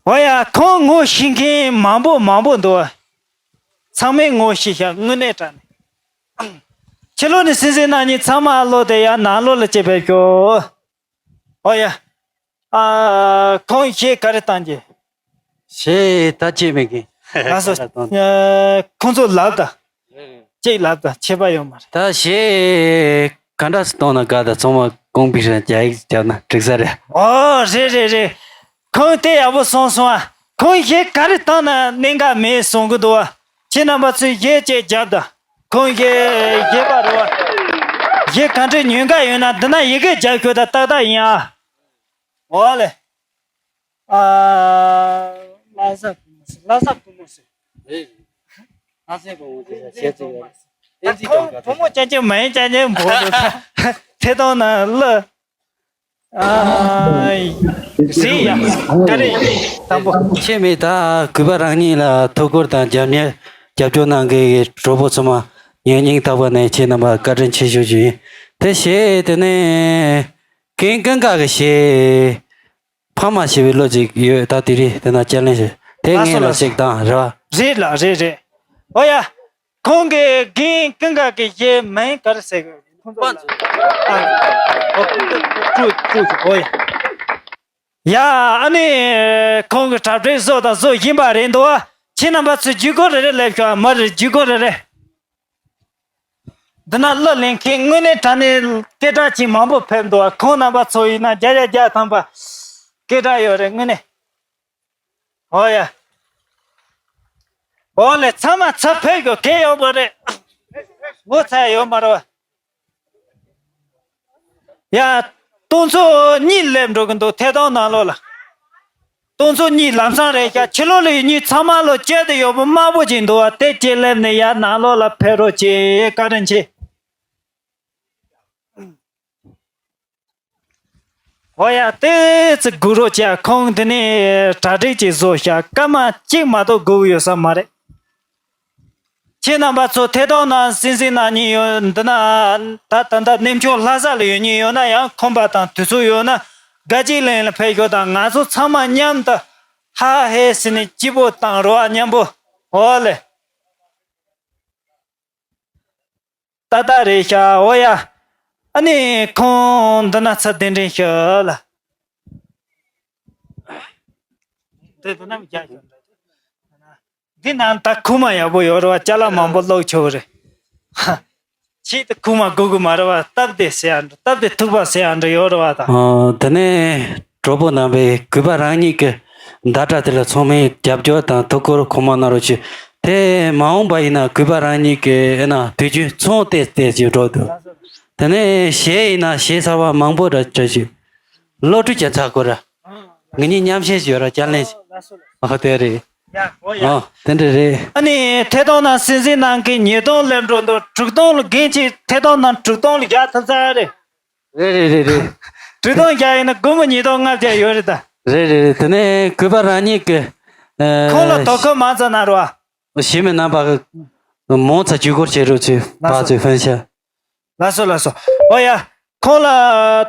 ཨོ་ཡ། ཁོང་ངོ་ཤེས་མཁན་མང་པོ་མང་པོ་འདུག་ཚང་མས་ངོ་ཤེས་ཤག་དངོས་གནས་དྲང་གནས། ཕྱི་ལོགས་ནས་སེམས་སེམས་གནང་མཁན་ཚང་མ་ཨ་ལོ་དེ་ཡ་ནང་ལོགས་ལ་ཅིག་ཕེབས་ཤོག་ཨོ་ཡ། ཨ། ཁོང་གཞས་ག་རེ་བཏང་གི། གཞས་ད་ཅིག་མེད་གི། ལགས་སོ། ཨ། ཁོང་ཚོ་ལབ་ད། གཅིག་ལབ་ད། ཁྱད་པར་ཡོད་མ་རེད། ད་གཞས་ ག་འདྲ་སེ་བཏང་ན་དགའ། ད་ཚང་མ་ཀོང་པི་རེ་རྒྱ་ཡིག་བརྒྱབ་ན་འགྲིག་ས་རེད། ཨོ་རེད་རེད་རེད། ཁོང་དེ་ཡག་པོ་གསུངས་སོང་ཨ། ཁོང་གཞས་ག་རེ་བཏང་ན་གནད་འགག་མེད་གསུང་གི་འདུག་ཨ། ཁྱེད་རྣམ་པ་ཚོས་གཞས་ཅིག་རྒྱབ་དང་། ཁོང་གཞས་གཞས་པ་རེད་བ། གཞས་ག་འདྲའི་ཉོན་ཁ་ཡོད་ན་འདི་ན་ཡི་གེ་རྒྱབ་ཤོག་ད་ཏག་ཏག་ཡིན་ཨ། ཨོ་ལེ། ཨ། ལྷ་ས་བུ་མོ་ཟེར། ལྷ་ས་བུ་མོ་ཟེར། རེད། ལྷ་སའི་བུ་མོ་ཟེར་བཤད་ཚུལ་ཡོད་རེད། ཨེ་ཙི་ཀྲོང་ཀ་བུ་མོ་ཅན་ཅན་མ་ཡིན་ཅན་ཅན་བོ་རེད། ཐད་གཏོང་ན་ལ། ཨ། ཟིན་ཡ། ག་རེ། དང་པོ། ཆེ་མེད་ད་གུས་པ་རང་ཉིད་ལ་ཐུགས་ཁུར་དང་རྒྱབ་གཉེར་རྒྱབ་སྐྱོར་གནང་མཁན་གྱི་གྲོགས་པོ་ཚང་མ་ངས་སྙིང་ཐག་པ་ནས་ཁྱེད་རྣམ་པ་བཀའ་དྲིན་ཆེ་ཞུ་རྒྱུ་ཡིན། དེ་བཞིན་དེ་ནས་རྒན་ཀུན་དགའ་གི་གཞས། ཕ་མ་ཞེས་པའི་བློ་ཅིག་ཡོད། ད་དེ་རིང་དེ་ན་དཔྱད་གླེང་ཞིག་དེ་ལགས་སོ་ངས་ལ་ལགས་སོ། ཅིག་དང་རེད་བ། རེད་ལགས་རེད་རེད། ཨོ་ཡ། ཁོང་གི་རྒན་ཀུན་དགའ་གི་གཞས་མིང་ག་རེ་ཟེར་གི། ཁོང་ཚོ་ཨ། ཨོ་ཁོང་ཚོ་ཀྲུ་ཀྲུ་ཀྲུ་ཨོ་ཡ། ཡ་ཨ་ནི་ཁོང་གི་གྲ་སྒྲིག་བཟོ་དང་བཟོ་བཞིན་པ་རེད་འདུག་བ། ཁྱེད་རྣམ་པ་ཚོས་བརྒྱུད་སྐུར་རེ་རེ་སླེབས་ཤོག་མ་རེད་བརྒྱུད་སྐུར་རེ་རེ། འདི་ན་གླུ་ལེན་མཁན་དངོས་གནས་དྲང་གནས་སྐད་གྲགས་ཅན་མང་པོ་ཕེབས་འདུག་ཁོང་རྣམ་པ་ཚོ་ཡིན་ན་བརྒྱ་ཆ་བརྒྱ་ཐམ་པ་སྐད་གྲགས་ཡོད་རེད་དངོས་གནས། ཨོ་ཡ། ཨོ་ལེ་ཚང་མ་ཚ་ཕེབས་དགོས་གལ་ཡོད་མ་རེད། ངོ་ཚ་ཡོད་མ་རེད་བ། ཡ། སྟོང་ཚོ་གཉིས་སླེབས་འགྲོ་གི་འདུག་ཐད་གཏོང་ནང་ལོགས་ལ། སྟོང་ཚོ་གཉིས་ལམ་སང་རེད་ཤག་ཕྱི་ལོགས་ལ་ཡོད་མཁན་ཚང་མ་ལོ་བཅད་དུ་ཡོད་པ་དམར་པོ་ཅིག་འདུག་བ། དེ་གཅིག་སླེབས་ནས་ཡར་ནང་ལོགས་ལ་ཕེབས་རོགས་བྱེད། བཀའ་དྲིན་ཆེ། ཨོ་ཡ་ཏོག་ཙམ་སྒུག་རོགས་བྱས། ཁོང་འདི་ནས་གྲ་སྒྲིག་ཅིག་བཟོ་ཤག་སྐར་མ་གཅིག་མ་གཏོགས་སྒུག་ཡོད་ས་མ་རེད། ཁྱེད་རྣམ་པ་ཚོ་ཐད་གཏོང་ནང་གསན་གཟིགས་གནང་མཁན་ཡོད་འདི་ན། ད་ད་ལྟ་གནས་མཆོག་ལྷ་ས་ལ་ཡོད་མཁན་ཡོད་ན་ཡང་ཁོམ་པ་དང་དུས་ཚོད་ཡོད་ན་དགའ་སྐྱིད་གླིང་ལ་ཕེབས་ཤོག་དང་། ང་ཚོ་ཚང་མ་མཉམ་དུ་ཧ་ཧེ་ཟེར་ནས་སྐྱིད་པོ་བཏང་རོགས་ཨ་མཉམ་པོ། ཨོ་ལེ། ཏག་ཏག་རེད་ཤག་ཨོ་ཡ། ཨ་ནི་ཁོང་འདི་ན་ཚུར་གདན་འདྲེན་ཞུ་ལ། དེ་དེ་ན་མི་རྒྱག་ཞོར་འདྲ། འདི་ནང་ད་ཁུག་མ་ཡག་པོ་ཡོད་རེད་བ། ཅ་ལག་མང་པོ་སློག་ཆོག་རེད། ཧ། ཆེད་དུ་ཁུག་མ་དགོས་གི་མ་རེད་བ། སྟབས་བདེ་ཟེར་ཡ་འདྲ། སྟབས་བདེ་ཐུག་པ་ཟེར་ཡ་འདྲ་ཡོད་རེད་བ་ད། ཨོ། དེ་ནས་གྲོགས་པོ་རྣམ་པས་གུས་པ་རང་ཉིད་ཀྱི་བརྡ་སྤྲོད་དེ་ལ་ཚང་མས་རྒྱབ་སྐྱོར་དང་ཐུགས་ཁུར་གང་མང་གནང་རོགས་བྱོས། དེ་མ་འོངས་པ་ཡིན་ན་གུས་པ་རང་ཉིད་ཀྱི་ཨེ་ན་དུས་རྒྱུན་ཚོང་བལྟས་བལྟས་བྱས་འགྲོ་འདུག་དེ་ནས་གཞས་ཡིན་ན་གཞས་གསར་པ་མང་པོ་འདྲ་འདྲ་ཞིག་སློབ་ཕྲུག་ཀྱང་ཚར་དགོས་ར། ངེད་གཉིས་མཉམ་བཤད་ཞིག་ཡོད་ར། དཔྱད་གླེང་ཞིག་ཨ་དེ་རེད། ཡ་ཨོ་ཡ། ཨ་དེ་འདྲ་རེད། ཨ་ནི་ཐད་གཏོང་ནང་གསན་གཟིགས་གནང་མཁན་ཉིས་སྟོང་སླེབས་འགྲོ་འདུག་དྲུག་སྟོང་ལ་རྒན་གཅིག་ཐད་གཏོང་ནང་དྲུག་སྟོང་ལ་བཞག་ཐུབ་ཚར་རེད། རེད་རེད་རེད་རེད། དྲུག་སྟོང་བཞག་ཡིན་ན་སྒོར་མོ་ཉིས་སྟོང་ལྔ་བརྒྱ་ཡོད་རེད་ད། རེད་རེད་རེད། དེ་ནས་གུས་པ་རང་ཉིད་ཀྱི་ཨ་ཁོང་ལ་དོ་ཁུར་མང་ཙམ་གནང་རོགས། གཞི་མི་རྣམ་པ་གི་མང་ཙམ་བརྒྱུད་སྐུར་བྱེད་རོགས་བྱེད། ལགས་སོ། ཕར་ཚུར་ཕན་ཤ། ལགས་སོ་ལགས་སོ། ཨོ་ཡ། ཁོང་ལ་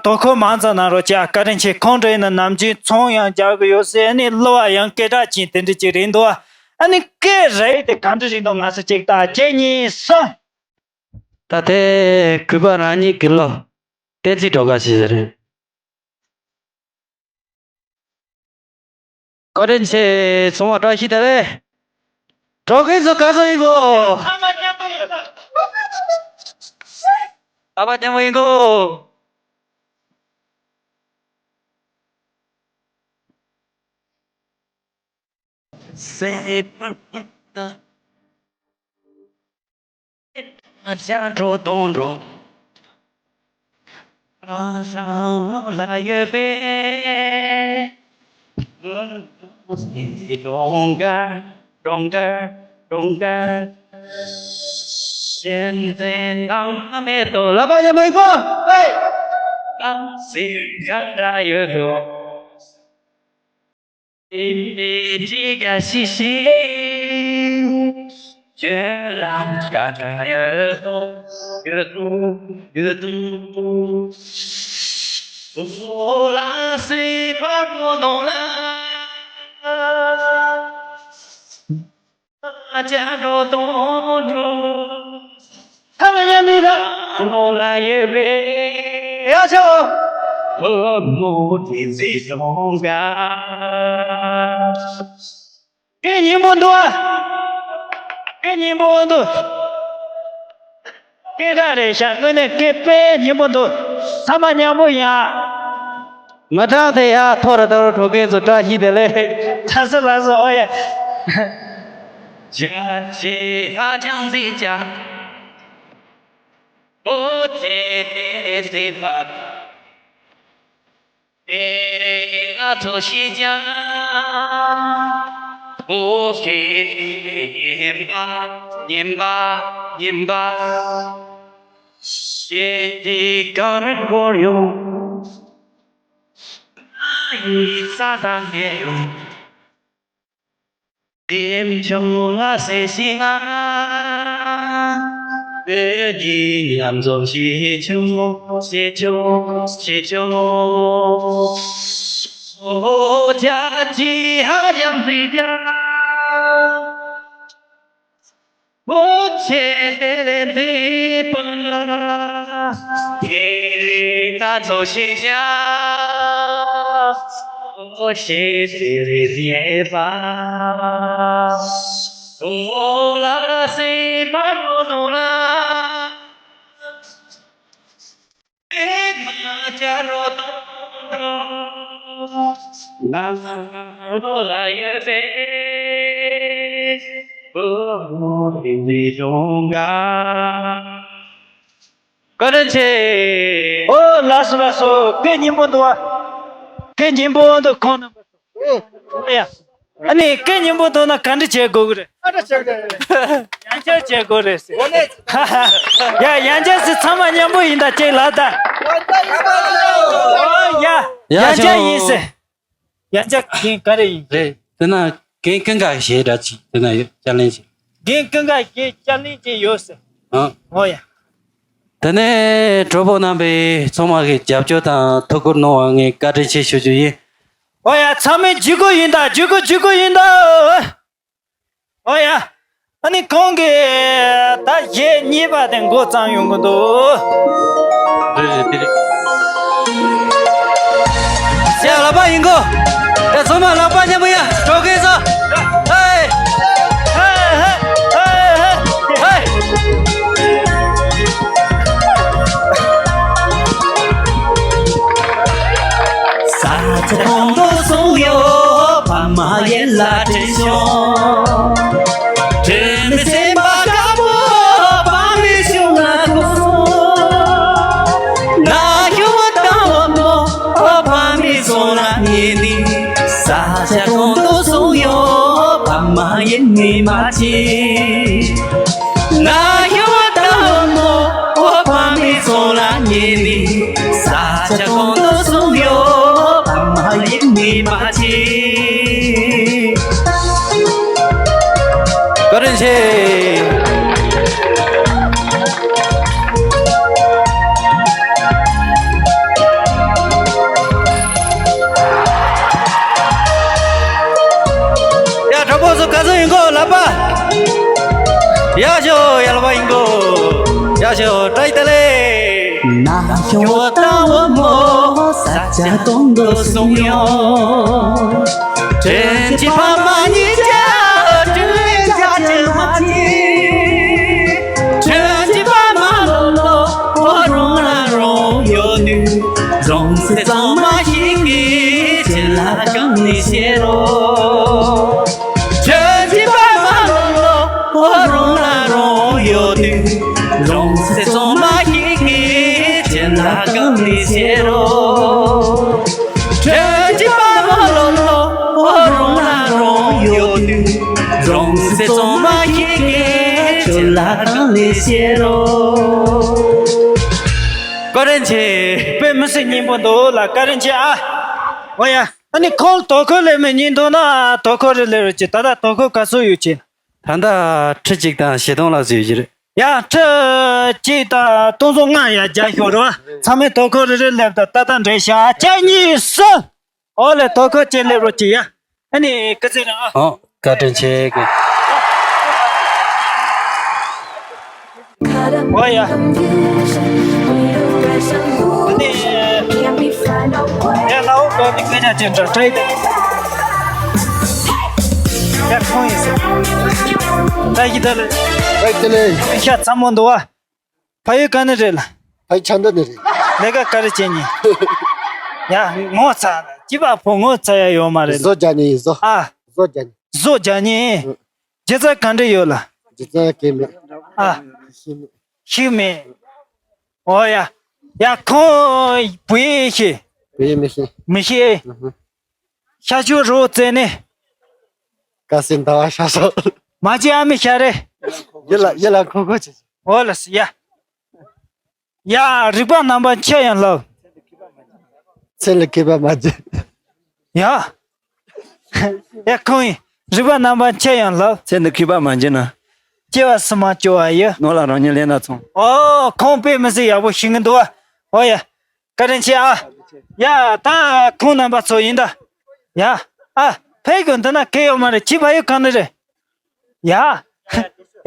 དོ་ཁུར་མང་ཙམ་གནང་རོགས་བྱས་ཨ། བཀའ་དྲིན་ཆེ། ཁོང་འདྲ་ཡིན་ན་ནམ་རྒྱུན་ཚོང་ཡང་རྒྱག་གི་ཡོད་ཟེར། ཨ་ནི་གླུ་བ་ཡང་སྐད་གྲགས་ཅན་དེ་འདྲ་ཅིག་རེད་འདུག་ཨ་ནི་སྐད་རེད་དེ་ག་འདྲ་རེད་འདུག་ང་ཚོ་གཅིག་ད་གཅིག་གཉིས་གསུམ། ད་དེ་གུས་པ་རང་ཉིད་ཀྱི་གླུ་བསྟན་འཛིན་སྒྲོལ་དཀར་ཞིག་རེད། བཀའ་དྲིན་ཆེ། ཚང་མ་བཀྲ་ཤིས་བདེ་ལེགས། གྲོགས་མཁན་ཚོ་ག་ཚོད་ཡིན་གོ། ཨ་མ་མཉམ་པོ་ཡིན་གོ། སེམས་པ། ཨ་ཅག་འགྲོ་དོན་འགྲོ། ཨ་ལ་ཡོད་པས། གྲོང་ཁྱེར་གྲོང་ཁྱེར་གྲོང་ཁྱེར། གཞན་དོན་དང་མེད་དོ། ལ་པ་ཡ་མེད་གོ། ཧེ། ཨ་སེམས་ཅག་འདྲ་ཡོད་དོ། དེ་སྙན་པོ་འདུག་ཨ། དེ་སྙན་པོ་འདུག་སྐད་གྲགས་རེད་ཤག་དངོས་གནས་སྐད་དཔེ་སྙན་པོ་འདུག་ཚང་མ་མཉམ་པོ་ཡ། ང་གྲངས་དེ་ཡ་ཐོ་ར་ད་རུ་གྲོགས་མཁན་ཚོ་བཀྲ་ཤིས་བདེ་ལེགས། ད་སོ་ལ་སོ་ཨོ་ཡ། ཅ་ཅི་ཧ་ཅང་ཟི་ཅ། ཨོ་ཅེ་ཏེ་ཟི་པ། ཨེ་ང་ཚོ་ཤེས་ཀྱང་། ཨོ་ཤེས་ཉན་པ་ཉན་པ་ཉན་པ། ཤེས་ཀྱི་གར་འཁོར་ཡོང་། ཨ་ཡི་ས་དང་ངེ་ཡོང་། དེམ་ཆུང་ལ་སེ་སི་ང་། བོད་ཀྱི་ཉམས་ཚོ་ཞེ་ཆུང་ཞེ་ཆུང་ཞེ་ཆུང་། ཨོ་ཅ་ཅི་ཧ་ཡང་སི་ཅ། ཨོ་ཆེ་ལེ་ལེ་ལེ་པ། ཁྱེད་རང་ཚོ་ཤེས་ཤག་ཨོ་ཤེས་ཤེས་རེད་ཟེར་པ། ཨོ་ལ་ལ་སེ་མ་རོ་ནོ་ལ། ཨེ་མ་ཅ་རོ་ཏོ་རོ། ང་རོ་ལ་ཡོད་པས། བུ་མོ་རིག་འཛིན་གཞུང་ག་བཀའ་དྲིན་ཆེ། ཨོ་ལགས་སོ་ལགས་སོ། སྐད་སྙན་པོ་འདུག་ཨ། སྐད་སྙན་པོ་འདུག་ཁོང་རྣམ་པ་ཚོ། ཨེ་ཡ། ཨ་ནི་སྐད་སྙན་པོ་འདུག་ན་ག་འདྲ་བྱེད་དགོས་ཀྱི་རེད། ཡང་བསྐྱར་བྱེད་དགོས་རེད་ཟེར། ཡ་ཡང་བསྐྱར་ཟེར་ཚང་མ་མཉམ་པོ་ཡིན་ད་ཅེས་ལབ་ད། ཨོ་ཡ། ཡ་ཡང་བསྐྱར་ཡིན་ཟེར། ཡང་བསྐྱར་རྒན་ག་རེ་ཡིན། རེད། དེ་ན་རྒན་ཀུན་དགའ་ཞེས་འདྲ་ཅིག་དེ་ན་ཡོད་བསྐྱར་ལེན་ཞིག་རྒན་ཀུན་དགའ་ཞེས་བསྐྱར་ལེན་ཅིག་ཡོད་ཟེར། ཨ། ཨོ་ཡ། དེ་ནས་གྲོགས་པོ་རྣམ་པས་ཚང་མ་གི་རྒྱབ་སྐྱོར་དང་ཐུགས་ཁུར་གནང་བ་ངས་བཀའ་དྲིན་ཆེ་ཞུ་རྒྱུ་ཡིན། ཨོ་ཡ་ཚང་མས་བརྒྱུད་སྐུར་ཡིན་ད་བརྒྱུད་སྐུར་བརྒྱུད་སྐུར་ཡིན་ད། ཨོ་ཡ། ཨ་ནི་ཁོང་གིས་ད་གཞས་གཉིས་པ་དེ་འགོ་བརྩམས་ཡོང་གི་འདུག་རེད་རེད་དེ་རེད། ཡ་ལག་པ་ཡིན་གོ་ཡ་ཚང་མ་ལག་པ་མཉམ་པོ་ཡ་སྤྲོ་གིན་ས། ཧེ། ཧེ་ཧེ་ཧེ་ཧེ། ས་ཆ་གང་དུ་སོང་ཡོད་ཕ་མ་ཡིད་ལ་དྲན་བྱུང་། དྲན་མི་སེམས་པ་དཀར་པོ་ཕ་མའི་གཞུང་ལ་ཐུག་སོང་། ན་ཡོད་དང་བུ་མོ་ཕ་མའི་གཞུང་ལ་ཉེ་ནི། ས་ཆ་གང་དུ་སོང་ཡོད་ཕ་མ་ཡིད་ནི་མ་བྱེད། ན་ཡོད་དང་མོ་ཕ་མའི་གསུང་ལ་ཉན་ནས། ས་ཆ་གང་དུ་སོང་ཡོད་ཕ་མ་ཡིད་ནས་མ་བྱེད། བཀའ་དྲིན་ཆེ། ཡ་གྲོགས་པོ་ཚོ་ག་ཚོད་ཡིན་གོ་ལག་པ། ཡ་ཞོ་ཡ་ལག་པ་ཡིན་གོ་ཡ་ཞོ་བཀྲ་ཤིས་བདེ་ལེགས། ན་ཡོད་དང་བུ་མོ་ས་ཆ་གང་དུ་སོང་ཡོད། དྲིན་ཆེན་ཕ་མ་གཉིས་ཀྱང་དྲིན་ཆེ་ཆེ་མ་ཆེ། དྲིན་ཆེན་ཕ་མ་ལོ་ལོ་ཁོ་རང་ལ་རང་ཡོད་དུས། རང་སེམས་གཙང་མ་ཞིག་གིས་ཁྱེད་ལ་གང་ནས་བཤད་རོགས། དྲིན་ཆེན་ཕ་མ་ལོ་ལོ་ཁོ་རང་ལ་རང་ཡོད་དུས། རང་སེམས་གཙང་མ་ཞིག་གིས་ཁྱེད་ལ་གང་ནས་བཤད་རོགས། དྲིན་ཆེན་ཕ་མ་ལོ་ལོ་ཁོ་རང་ལ་རང་ཡོད་དུས། རང་སེམས་གཙང་མ་ཞིག་གིས་ཁྱེད་ལ་གང་ནས་བཤད་རོགས། བཀའ་དྲིན་ཆེ། དཔེ་མི་སྲིད་སྙན་པོ་འདུག་ལ་བཀའ་དྲིན་ཆེ་ཨ། འོ་ཡ། ཨ་ནི་ཁོང་དོ་ཁུར་ལེན་མི་ཉན་འདུག་ན་དོ་ཁུར་རེ་ལེན་རོགས་གྱིས། ད་ལྟ་དོ་ཁུར་ག་ཚོད་ཡོད་ཀྱི། ད་ལྟ་ཁྲི་གཅིག་དང་བཞི་སྟོང་ལྷག་ཙམ་ཡོད་ཀྱི་རེད། ཡ་ཁྲི་གཅིག་དང་སྟོང་ཚོ་ལྔ་ཡ་རྒྱ་ཤོར་རོ། ཚང་མས་དོ་ཁུར་རེ་རེ་ལེན་ད་ལྟ་འདྲེ་ཤ་བཅའ་གཉིས་སུ། ཨོ་ལེ་དོ་ཁུར་ཅན་ལེན་རོགས་གྱིས་ཡ། ཨ་ནི་སྐུ་ཚེ་རིང་ཨ། ཨོ་བཀའ་དྲིན་ཆེ་གི། ཨོ་ཡ། ཨ་ནི། ཡ་ལའོ་གོ་ནི་སྐད་ཆ་ཅན་འདྲ་ཏྲའི་ཏེ། ཡ་ཁོང་ཡིན་ཟེར། ད་ཡི་ད་ལེ། ད་ཡི་ད་ལེ། ཤ་ཚ་མོ་འདུག་བ། ཕ་ཡུལ་ག་ནས་རེད་ལ། ཕ་ཡུལ་ཆབ་མདོ་ནས་རེད། ལས་ཀ་ག་རེ་བྱེད་ཉིན། ཡ་ངོ་ཚ་ལ་སྐྱིད་པ་ཕོ་ངོ་ཚ་ཡ་ཡོད་མ་རེད་ལ། བཟོ་རྒྱག་ནས་ཡིན་བཟོ། ཨ། བཟོ་རྒྱག་ནས། བཟོ་རྒྱག་ནས། ཨ། སྒྱུ་རྩལ་ག་འདྲ་ཡོད་ལ། སྒྱུ་རྩལ་གང་མེད། ཨ། ཤེས་མེད། ཤེས་མེད། ཨོ་ཡ། ཡ་ཁོང་བོད་ཡིག་ཤེས། བོད་ཡིག་མི་ཤེས། མི་ཤེས། ཨུ་ཧུ། ཤ་ཆུ་རུ་བཙལ་ནས། ཀ་སེ་ཟླ་བ་ཤ་ཤ། མ་ཅི་ཨ་མི་ཤ་རེ། ཡི་ལ་ཡི་ལ་ཁོ་ཁོ་ཆེ། ཨོ་ལ་སི་ཡ། ཡ་རིག་པ་རྣམ་པ་ཆེ་ཡང་ལབ། ཚེ་ལ་མཁས་པ་མ་བྱེད། ཡ། ཡ་ཁོང་ཡིན། རིག་པ་རྣམ་པ་ཆེ་ཡང་ལབ། ཚེ་འདི་མཁས་པ་མ་བྱེད་ན། སྐྱེ་བ་སུ་མ་སྐྱེ་བ་ཡི། ནོར་ལ་རང་ཉིད་ལེན་ན་ཚོང་། ཨོ་ཁོང་དཔེ་མི་སྲིད་ཡག་པོ་ཤེས་ཀྱི་འདུག་བ། ཨོ་ཡ། བཀའ་དྲིན་ཆེ་ཨ། ཡ་ད་ཁོང་རྣམ་པ་ཚོ་ཡིན་ད། ཡ། ཨ། ཕེབས་དགོས་འདི་ན་གལ་ཡོད་མ་རེད་ཁྱི་ཕ་ཡུལ་གང་ནས་རེད། ཡ།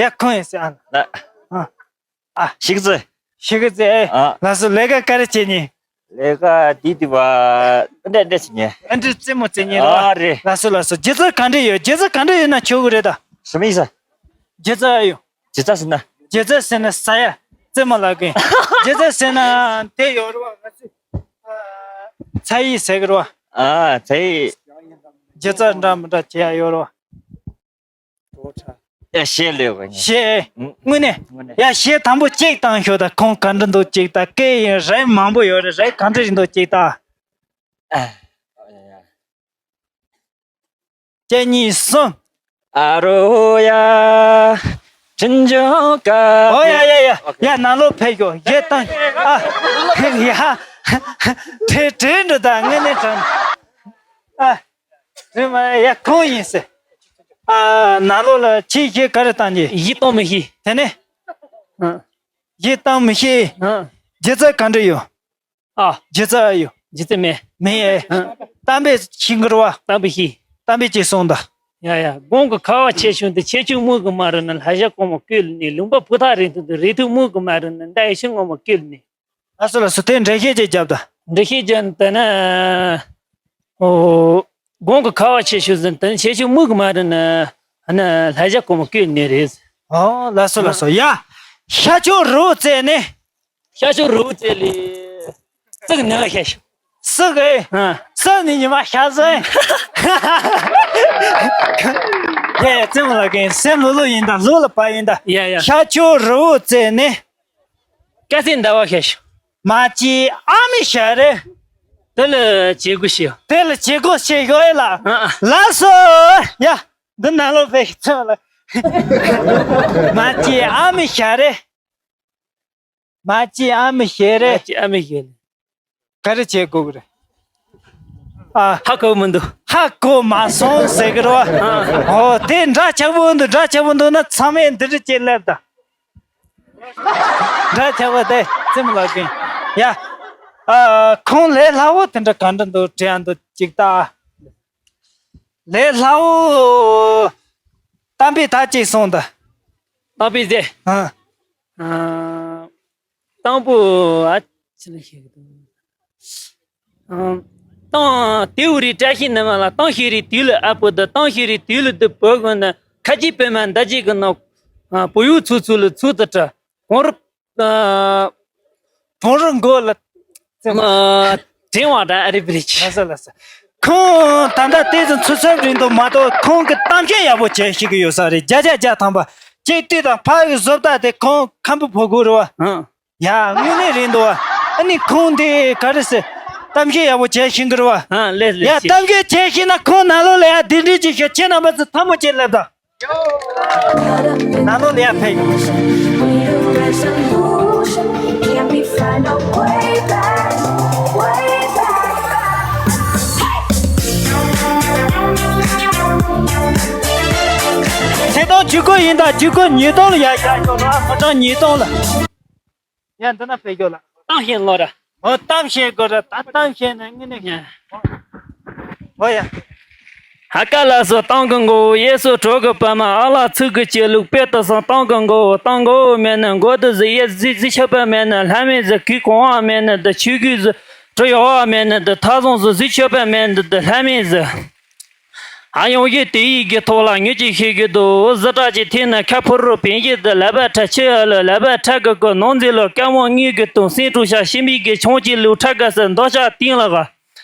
ཡ་ཁོང་ཡིན་ཟེར་ཨ། ལ། ཨ། ཨ། ཤིག་ཙི། ཤིག་ཙི། ཨ། ལགས་སོ་ལས་ཀ་ག་རེ་བྱེད་ཉིན། ལས་ཀ་དེ་དུས་བ་འདྲ་འདྲ་བྱེད་ཉིན། ཨ་འདྲི་རྩེད་མོ་རྩེད་ཉིན་རེད་བ། ཨ་རེད། ལགས་སོ་ལགས་སོ་སྒྱུ་རྩལ་ག་འདྲ་ཡོད་སྒྱུ་རྩལ་ག་འདྲ་ཡོད་ན་ཆོག་གི་རེད་ད།什么意思？སྒྱུ་རྩལ་ཡོད། སྒྱུ་རྩལ་ཟེར་ན། སྒྱུ་རྩལ་ཟེར་ན་ཟ་ཡ། རྩེད་མོ་ལབ་གིན། སྒྱུ་རྩལ་ཟེར་ན་དེ་ཡོད་རེད་བ་ང་ཚོས། ཨ། ཚ་ཡིས་ཟེར་གི་རེད་བ། ཨ་ཚ་ཡིས། སྒྱུ་རྩལ་འདྲ་མི་འདྲ་བྱེད་ཡ་ཡོད་རེད་བ། ཡ་གཞས་ལས་གོ་ཉེ། གཞས། ཨུ། དངོས་གནས། དངོས་གནས། ཡ་གཞས་དང་པོ་གཅིག་བཏང་ཤོག་ད་ཁོང་ག་འདྲ་འདུག་གཅིག་ད་སྐད་ཡིན་རེ་མང་པོ་ཡོད་རེད་རེ་ག་འདྲ་ཞིག་འདུག་གཅིག་ད། ཨ། གཅིག་གཉིས་གསུམ། ཨ་རོ་ཡ། ཅིན་ཇོ་ཀ་ཨོ་ཡ་ཡ་ཡ་ཡ་ནང་ལོགས་ཕེབས་ཤོག་གཞས་བཏང་ཨ། ཡ། དྲན་དྲན་འགྲོ་ད་དངོས་གནས་དྲན། ཨ། རེད་མ་ཡ་ཁོང་ཡིན་ཟེར། ཨ། ནང་ལོགས་ལ་ཁྱེད་གཞས་ག་རེ་བཏང་རྒྱུ། གཞས་གཏོང་མི་ཤེས། དེ་ནས། ཨ། གཞས་བཏང་མི་ཤེས། ཨ། སྒྱུ་རྩལ་ག་འདྲ་ཡོད། ཨ། སྒྱུ་རྩལ་ཡོད། སྒྱུ་རྩལ་མེད། མེད་ཨེ། ཨ། གཏམ་དཔེ་ཤེས་ཀྱི་རེད་བ། གཏམ་དཔེ་ཤེས། གཏམ་དཔེ་གཅིག་གསུངས་དང་། ཡ་ཡ་དགུང་གི་ཁ་བ་ཆེ་ཆུང་དུ་ཆེ་ཆུང་སྨུག་གི་མ་རུ་ན་ལྷ་བྱ་གོང་མ་བཀོད་ལ་ནི་ལུང་པ་ཕུ་ཐག་རིང་ཐུང་དུ་རི་ཐུང་སྨུག་གི་མ་རུ་ན་མདའ་ཡི་ཤིང་ངོ་མ་བཀོད་ལ་ནི། ལགས་སོ་ལགས་སོ་དེ་འགྲེལ་བཤད་ཅིག་རྒྱབ་དང་། འགྲེལ་བཤད་ཅིག་ད་ན། ཨོ། དགུང་གི་ཁ་བ་ཆེ་ཆུང་ཟིན་དུ་ཆེ་ཆུང་སྨུག་གི་མ་རུ་ན། ཨ་ན་ལྷ་བྱ་གོང་མ་བཀོད་ལ་ནི་རེད། ཨོ་ལགས་སོ་ལགས་སོ་ཡ། ཤ་ཆུ་རུ་བཙལ་ནས། ཤ་ཆུ་རུ་བཙལ་ལི། ཙིག་ནི་ལ་ཤ་ཤུ། སུ་གི། ཨ། སུ་ནི་ཉི་མ་ཤ་ཟོས། ཡ་ཡ་ཙེ་མོ་ལ་གིན་སེམས་ལོ་ལོ་ཡིན་ད་ལོ་ལ་པ་ཡིན་ད། ཡ་ཡ། ཤ་ཆུ་རུ་བཙལ་ནས། ཀ་སེ་ཟླ་བ་ཤ་ཤུ། མ་ཅི་ཨ་མི་ཤ་རེ། དེ་ལ་བྱེད་དགོས་ཤེས། དེ་ལ་བྱེད་དགོས་ཤེས་ཡོད་ལ། ཨ་ཨ། ལགས་སོ། ཡ། འདི་ནང་ལོ་བེ་ཙེ་མོ་ལ། མ་ཅི་ཨ་མི་ཤ་རེ། མ་ཅི་ཨ་མི་ཤེས་རེ། མ་ཅི་ཨ་མི་ཤེས་རེ། ག་རེ་བྱེད་དགོས་གི་རེད། ཨ། ཧ་གོ་མི་འདུག་ཧ་གོ་མ་སོང་ཟེར་གི་རེད་བ། ཨ། ཨོ་དེ་འདྲ་ཆགས་པོ་འདུག་འདྲ་ཆགས་པོ་འདུག་ན་ཚང་མས་འདི་འདྲ་བྱེད་ལབ་ད། འདྲ་ཆགས་པོ་དེ་ཙེ་མོ་ལ་གིན། ཡ། ཨ། ཁོང་ལས་སླ་བོ་དེ་འདྲ་ག་འདྲ་འདུག་དྲན་འདུག་ཅིག་ད། ལས་སླ་བོ། གཏམ་དཔེ་ད་ཅིག་གསུངས་ད། གཏམ་དཔེ་ཟེར། ཨ། ཨ། དང་པོ་ཨ་ཅི་ལ་ཤེས་གི་འདུག་ཨ། དང་དེའུ་རི་བཀྲ་ཤིས་ནི་མ་ལ་དང་ཤེས་རི་དུས་ལ་ཨ་པོ་དུ་དང་ཤེས་རི་དུས་ལ་དུ་བོ་གོ་ན་ཁ་ཅིག་པེ་མ་འདའ་ཅིག་གི་ནོ། ཨ། པོ་ཡུ་ཚུ་ཚུ་ལ་ཚུ་དུ་བྲ་གོང་རུ། ཨ། བོང་རུ་མགོ་ལ། ཨ། དྲན་བ་འདྲ་ཨ་རི་བི་རི་ཆི། ལགས་སོ་ལགས་སོ། ཁོང་ད་ལྟ་དེ་ཚོ་ཚུད་ཚོད་རིང་དུ་མ་གཏོགས་ཁོང་གི་གཏམ་བཤད་ཡག་པོ་བྱས་ཤེས་ཀྱི་ཡོད་ས་རེད། བརྒྱ་ཆ་བརྒྱ་ཐམ་པ། གཅིག་ལྟོས་དང་ཕ་གི་བཟོ་ལྟ་དེ་ཁོང་ཁམ་བུ་ཕོ་གུ་རེད་བ། ཨང་། ཡ་དངོས་གནས་རེད་འདུག་བ། ཨ་ནི་ཁོང་དེ་ག་རེ་ཟེར། གཏམ་བཤད་ཡག་པོ་བྱས་ཤེས་ཀྱི་རེད་བ། ཨང་ལེ་ལེ། ཡ་གཏམ་བཤད་བྱས་ཤེས་ན་ཁོང་ནང་ལོགས་ལ་ཡ་དེ་འདྲས་ཅིག་ཤོད། ཁྱེད་རྣམ་པ་ཚོ་ཐལ་མོ་ཅིག་སླེབས་དང་། ནང་ལོགས་ལ་ཡར་ཕེབས། ཚེས་སྟོང་བཅུ་དགུ་ཡིན་ད་བཅུ་དགུ་ཉིས་སྟོང་ལ་ཡར་བཞག་ཆོག་ར་ཕོ་བྲང་ཉིས་སྟོང་ལ། ཡ་འདི་ན་ཕེབས་ཡོད་ལ། གཏམ་བཤད་ལོ་ར། ཨོ་གཏམ་བཤད་དགོས་ར་ད་གཏམ་བཤད་ན་དངོས་གནས། ཡ། ཨོ་ཡ། ཧ་ཀ་ལ་སོ་སྟོང་གི་མགོ་བོ་གཡས་སོ་གྲོག་གི་པ་མ་ཨ་ལ་ཚུགས་གི་ཅི་ལུག་པེ་ཏི་སང་སྟོང་གི་མགོ་བོ་སྟོང་གི་བོ་མེད་ནི་མགོ་དུ་ཟི་གཡས་ཟི་ཟི་ཆོད་པ་མེད་ནི་ལྷ་མེད་ཟི་གུས་གོང་བ་མེད་ནི་དུ་ཆུ་གུས་ཟི་གྲུ་ཡོ་བ་མེད་ནི་དུ་ཐ་བཟུང་ཟི་ཟི་ཆོད་པ་མེད་ནི་དུ་ལྷ་མེད་ཟི། ཨ་ཡང་ཡིག་དེ་ཡིག་གི་ཐོག་ལ་ངེད་ཀྱིས་ཤེས་ཀྱི་འདུག་གཟི་བྲག་གི་ཐད་ནས་ཁ་ཕུར་རུ་བེང་གི་དུ་ལ་བ་ཁྲ་ཆེ་ཨ་ལུ་ལ་བ་ཁྲ་གི་གི་ནང་འཛིན་ལུ་ཀ་མོ་ངེད་གི་དུང་སེང་གྲུ་ཤ་ཤིང་བི་གི་ཆང་གི་ལུག་ཁྲ་ག་སི་མདོ་ཆ་སྟེང་ལ་ག་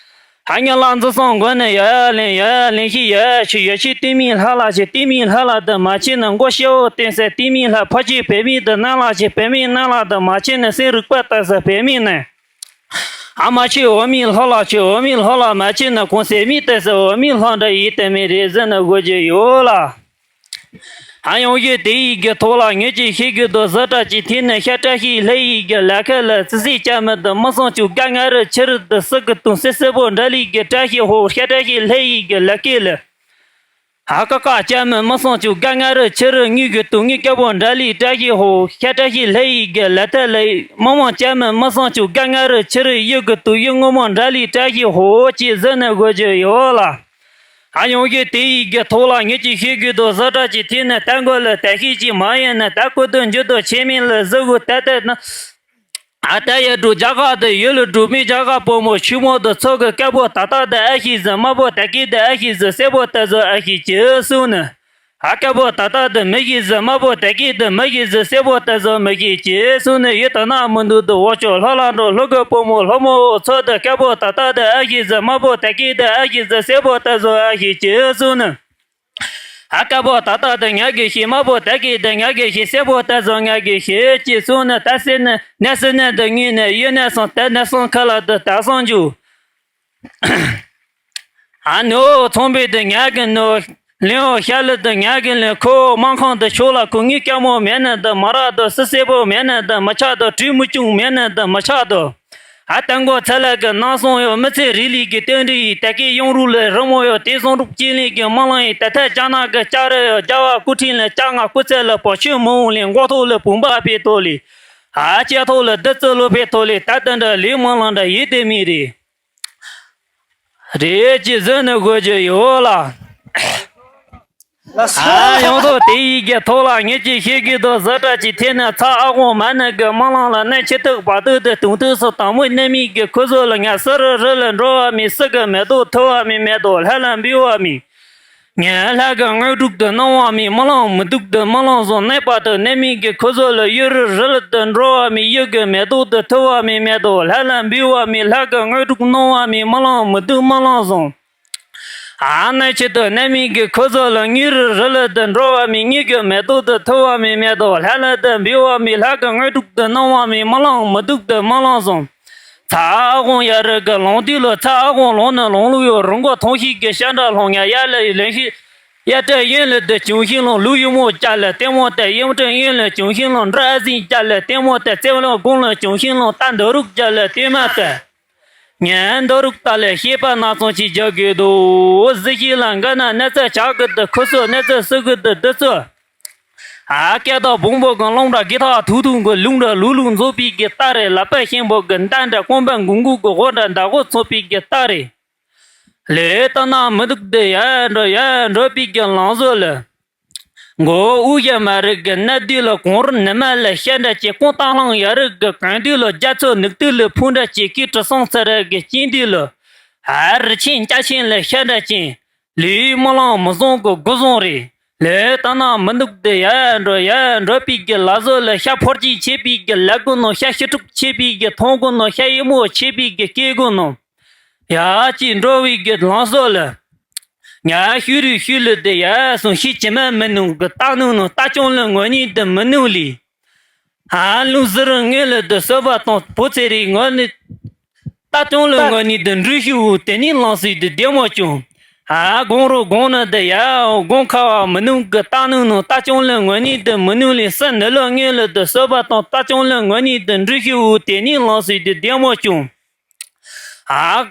ཧ་ཉ་ལ་འཛི་སང་མགོ་ནས་ཡ་ཡ་ལེན་ཡ་ཡ་ལེན་ཤི་ཡ་ཡ་ཆུ་ཡ་ཆི་ཏི་མི་ལྷ་ལ་ཆི་ཏི་མི་ལྷ་ལ་དུ་མ་ཆི་ནི་མགོ་ཤེ་བོ་བསྟན་སེ་ཏི་མི་ལྷ་ཕ་ཆི་བེ་མི་དུ་ནང་ལ་ཆི་བེ་མི་ནང་ལ་དུ་མ་ཆི་ནི་སེང་རུག་པ་ཏ་སེ་བེ་མི་ནི། ཨ་མ་ཆི་འོ་མི་ལྷོ་ལ་ཆི་འོ་མི་ལྷོ་ལ་མ་ཆི་ནི་གོང་སེ་མི་ཏ་སེ་འོ་མི་ལྷོ་འདྲ་ཡི་དེ་མི་རེ་ཟེར་ནི་དགོས་ཀྱི་ཡོད་ལ། ཨ་ཡང་ཡིག་དེ་ཡིག་གི་ཐོག་ལ་ངེད་ཀྱིས་ཤེས་ཀྱི་འདུག་གཟི་བྲག་གི་ཐད་ནས་ཤ་བཀྲ་ཤིས་ལྷ་ཡིག་གི་ལ་ཁ་ལ་ཙི་སི་ཅ་མི་དུ་མི་སང་ཆུ་ག་ང་རུ་ཆི་རུ་དུ་སི་གི་དུང་སི་སི་བོ་འདྲ་ལི་གི་བཀྲ་ཤིས་ཧོ་ཤ་བཀྲ་ཤིས་ལྷ་ཡིག་གི་ལ་ཀེ་ལ། ཧ་ཀ་ཀ་ཅ་མི་མི་སང་ཆུ་ག་ང་རུ་ཆི་རུ་ངུས་གི་དུང་ངུས་སྐྱ་བོ་འདྲ་ལི་བཀྲ་ཤིས་ཧོ་ཤ་བཀྲ་ཤིས་ལྷ་ཡིག་གི་ལ་ཐ་ལ་མི་མང་ཅ་མི་མི་སང་ཆུ་ག་ང་རུ་ཆི་རུ་གཡུ་གི་དུང་གཡུ་སྔོན་མོ་འདྲ་ལི་བཀྲ་ཤིས་ཧོ་ཅི་ཟེར་ནི་དགོས་ཀྱི་ཡོད་ལ། ཨ་ཡང་ཡིག་དེ་ཡིག་གི་ཐོག་ལ་ངེད་ཀྱིས་ཤེས་ཀྱི་འདུག་གཟི་བྲག་གི་ཐད་ནས་ད་མགོ་ལ་ད་ཤེས་ཀྱི་མ་ཡིན་ན་ད་ཀུ་དུ་འཇུ་དུ་ཆེ་མིན་ལ་གཟི་གུ་ད་ད་ན། ཨ་ད་ཡ་འགྲོ་རྒྱ་གར་དུ་ཡུལ་ལ་འགྲོ་མི་རྒྱ་གར་བུ་མོ་ཆུ་མོ་དུ་ཚོགས་ཀྱི་སྐད་པོ་ད་ད་དུ་ཨ་ཤེས་ཟི་དམར་པོ་ད་ཀི་དུ་ཨ་ཤེས་ཟི་སེར་པོ་ད་ཟོ་ཨ་ཤེས་ཀྱི་གསུང་ནི། ཨ་སྐད་པོ་ད་ད་དུ་མི་ཤེས་ཟི་དམར་པོ་ད་ཀི་དུ་མི་ཤེས་ཟི་སེར་པོ་ད་ཟོ་མི་ཤེས་ཀྱི་གསུང་ནི། ཡུལ་དུ་ན་མི་འདུག་དུ་འོ་ཅོ་ལྷོ་ལ་འགྲོ་ལྷོ་གི་བུ་མོ་ལྷོ་མོ་ཚོགས་དུ་སྐད་པོ་ད་ད་དུ་ཨ་ཤེས་ཟི་དམར་པོ་ད་ཀི་དུ་ཨ་ཤེས་ཟི་སེར་པོ་ད་ཟོ་ཨ་ཤེས་ཀྱི་གསུང་ནི། ཨ་དཀར་པོ་ད་ལྟ་དུ་ང་གི་ཤི་དམར་པོ་ད་གི་དུ་ང་གི་ཤི་སེར་པོ་ད་བཟོ་ང་གི་ཤི་ཅེས་གསུངས་ནས་ད་སེ་ནས་ནས་སེ་ནས་དུ་ངུས་ནས་གཡུལ་ནས་སོང་དེ་ནས་སོང་ཁ་ལ་དུ་ད་སོང་འཇུ། ཨ་ནོ་ཚོང་པའི་དུ་ང་གི་ནོ་ལེན་འོ་ཤ་ལི་དུ་ང་གི་ལེན་ཁོ་མང་ཁང་དུ་ཆོག་ལ་ཁོ་ངའི་སྐྱ་མོ་མེད་ནས་དུ་མ་རག་དུ་སི་སེར་པོ་མེད་ནས་དུ་མ་ཆག་དུ་དྲི་མུ་ཅུང་མེད་ནས་དུ་མ་ཆག་དུ། ཨ་ཏན་གོ་ཚ་ལ་གི་ནང་སོང་ཡོད་མི་ཚེ་རིག་ལས་ཀྱི་རྟེན་འབྲེལ་ཡིས་ད་གི་ཡོང་རུ་ལས་རི་མོ་ཡོད་དེ་སོང་རུག་ཅི་ལིན་གྱི་མ་ལང་ཡིས་ད་ཐད་ཅ་ན་གི་ཅ་རི་ཡོད་རྒྱ་བ་སྐུ་ཕྲེང་ལས་ཅ་ང་སྐུ་ཚེ་ལ་པོ་ཆུ་མི་འོང་ལིན་མགོ་ཐོག་ལ་བུམ་པ་ཕེ་ཐོག་ལི། ཨ་ཅེ་ཐོག་ལ་བདུད་རྩི་ལོ་ཕེ་ཐོག་ལི་ད་ཏན་འདྲ་ལི་མ་ལང་འདྲ་ཡིད་དེ་མི་རེད། རེད་ཅེས་ཟེར་ནས་དགོས་ཀྱི་ཡོད་ལ། ལགས་སོ། ཨ་ཡོང་ཐོག་དེ་ཡིག་གི་ཐོག་ལ་ངེད་ཀྱིས་ཤེས་ཀྱི་འདུག་གཟི་བྲག་གི་ཐད་ནས་ཚ་ཨ་ཁོང་མ་ནི་གི་མ་ལང་ལ་ནི་ཆེ་ཐུག་བ་ཐུག་དེ་དུང་ཐུག་སུ་དང་མོ་ནི་མི་གི་ཁུ་ཚོ་ལ་ང་སི་རི་རི་ལ་འགྲོ་བ་མི་སི་གི་མེ་ཏོག་ཐུ་བ་མི་མེ་ཏོག་ལྷ་ལ་འབུལ་བ་མི། ངས་ལྷ་གི་དངོས་གྲུབ་དུ་གནང་བ་མི་མ་ལང་མི་སྡུག་དུ་མ་ལང་སོང་ནས་པ་དུ་ནི་མི་གི་ཁུ་ཚོ་ལ་གཡུ་རི་རི་ལ་དུ་འགྲོ་བ་མི་གཡུ་གི་མེ་ཏོག་དུ་ཐུ་བ་མི་མེ་ཏོག་ལྷ་ལ་འབུལ་བ་མི་ལྷ་གི་དངོས་གྲུབ་གནང་བ་མི་མ་ལང་མི་སྡུག་མ་ལང་སོང་། ཨ་ནི་ཆེད་དུ་གནས་མི་གི་ཁོ་ཚོ་ལ་དངུལ་རི་རི་ལ་དུ་འགྲོ་བ་མི་དངུལ་གྱི་མེ་ཏོག་དུ་ཐུ་བ་མི་མེ་ཏོག་ལྷ་ལ་དུ་འབུལ་བ་མི་ལྷ་གི་དངོས་གྲུབ་དུ་གནང་བ་མི་མ་ལང་མི་སྡུག་དུ་མ་ལང་སོང་། ཚ་ཨ་ཁོང་ཡ་རི་གི་ལོང་དུས་ལ་ཚ་ཨ་ཁོང་ལོང་ནི་ལོང་ལུག་ཡོད་རི་མགོ་ཐོང་ཤིག་གི་ཤ་འདྲ་ལྷོང་ཡ་ཡ་ལ་ལེན་ཤིག་ཡ་བྲལ་གཡོན་ལ་དུ་བྱུང་ཤིང་ལོང་ལུག་ཡུ་མོ་བཅའ་ལ་ལྟད་མོ་བལྟ་ཡུམ་བྲལ་གཡོན་ལ་བྱུང་ཤིང་ལོང་འདྲ་ཨ་ཟིན་བཅའ་ལ་ལྟད་མོ་བལྟ་རྩེ་ལོང་དགུང་ལ་བྱུང་ཤིང་ལོང་རྟ་འདོ་རུག་བཅའ་ལ་ལྟད་མ་བལྟ། ངན་འདོ་རུག་ལྟ་ལས་ཤེས་པ་སྣ་ཚོགས་ཅིག་རྒྱག་དགོས་འདུག་གཟི་བརྗིད་ལ་འགའ་ན་གནས་ཚད་བྱ་གི་འདི་ཁུ་སོ་གནས་ཚད་སུ་གི་འདི་འདི་ཚོ། ཨ་སྐད་དང་བོང་བུ་གི་རླུང་འདྲ་གི་ཐག་ཐུག་ཐུག་གི་ལུང་འདྲ་ལུག་ལུག་མཛོ་པི་གི་རྟ་རེད། ལ་པ་ཤིང་བུ་གི་མདའ་འདྲ་རྐང་པ་འགུང་འགུག་གི་འོ་འདྲ་མདའ་གོ་ཚོ་པི་གི་རྟ་རེད། ལས་ལྟ་ན་མི་འདུག་འདི་ཡ་འགྲོ་ཡ་འགྲོ་པི་གི་ལང་བཟོ་ལ། མགོ་དབུ་ཞྭ་མ་རིགས་ཀྱི་གནའ་དུས་ལ་གངས་རི་ནུ་མ་ལ་ཤ་འདྲ་ཅིག་ཀོང་སྟག་ལྷང་ཡ་རིགས་ཀྱི་གངས་དུས་ལ་རྒྱ་མཚོ་ནུབ་དུས་ལ་ཕུ་འདྲ་ཅིག་གི་གྲི་སྲང་ཚ་ར་གི་སྐྱིན་དུས་ལ། ཧ་རི་ཆེན་སྐྱ་ཆེན་ལ་ཤ་འདྲ་ཅིག་ལུས་མ་ལང་མི་བཟང་གི་དགུ་བཟང་རེད། ལས་ལྟ་ན་མི་འདུག་དེ་ཡ་འགྲོ་ཡ་འགྲོ་པའི་གི་ལ་བཟོ་ལ་ཤ་ཕོར་གཅིག་ཆེ་པའི་གི་ལ་དགུ་ནང་ཤ་ཤི་ཕྲུག་ཆེ་པའི་གི་ཐང་དགུ་ནང་ཤ་ཡི་མོ་ཆེ་པའི་གི་སྐེ་དགུ་ནང་། ཡ་ཅིག་འགྲོ་བའི་གི་ལང་བཟོ་ལ། ཉ་ཤུ་རུ་ཤུ་ལུ་དེ་ཡ་སོང་ཤི་ཅི་མ་མི་ནུང་གི་རྟ་ནུང་ནུང་རྟ་ཅོང་ལ་ངོ་ཉིད་དུ་མི་ནུང་ལི། ཧ་ལུང་ཟི་རུ་ངེ་ལུ་དུ་སོ་པ་དང་བོ་ཚེ་རིག་ངོ་ནི། རྟ་ཅོང་ལ་ངོ་ཉིད་དུ་འབྲུ་ཤུ་བུ་དེ་ནི་ལང་སི་དུ་བདེ་མོ་ཅུང་། ཧ་གོང་རུ་གོང་ན་དུ་ཡ་གོང་ཁ་བ་མི་ནུང་གི་རྟ་ནུང་ནུང་རྟ་ཅོང་ལ་ངོ་ཉིད་དུ་མི་ནུང་ལི་ས་ནི་ལོ་ངེ་ལུ་དུ་སོ་པ་དང་རྟ་ཅོང་ལ་ངོ་ཉིད་དུ་འབྲུ་ཤུ་བུ་དེ་ནི་ལང་སི་དུ་བདེ་མོ་ཅུང་། ཨ།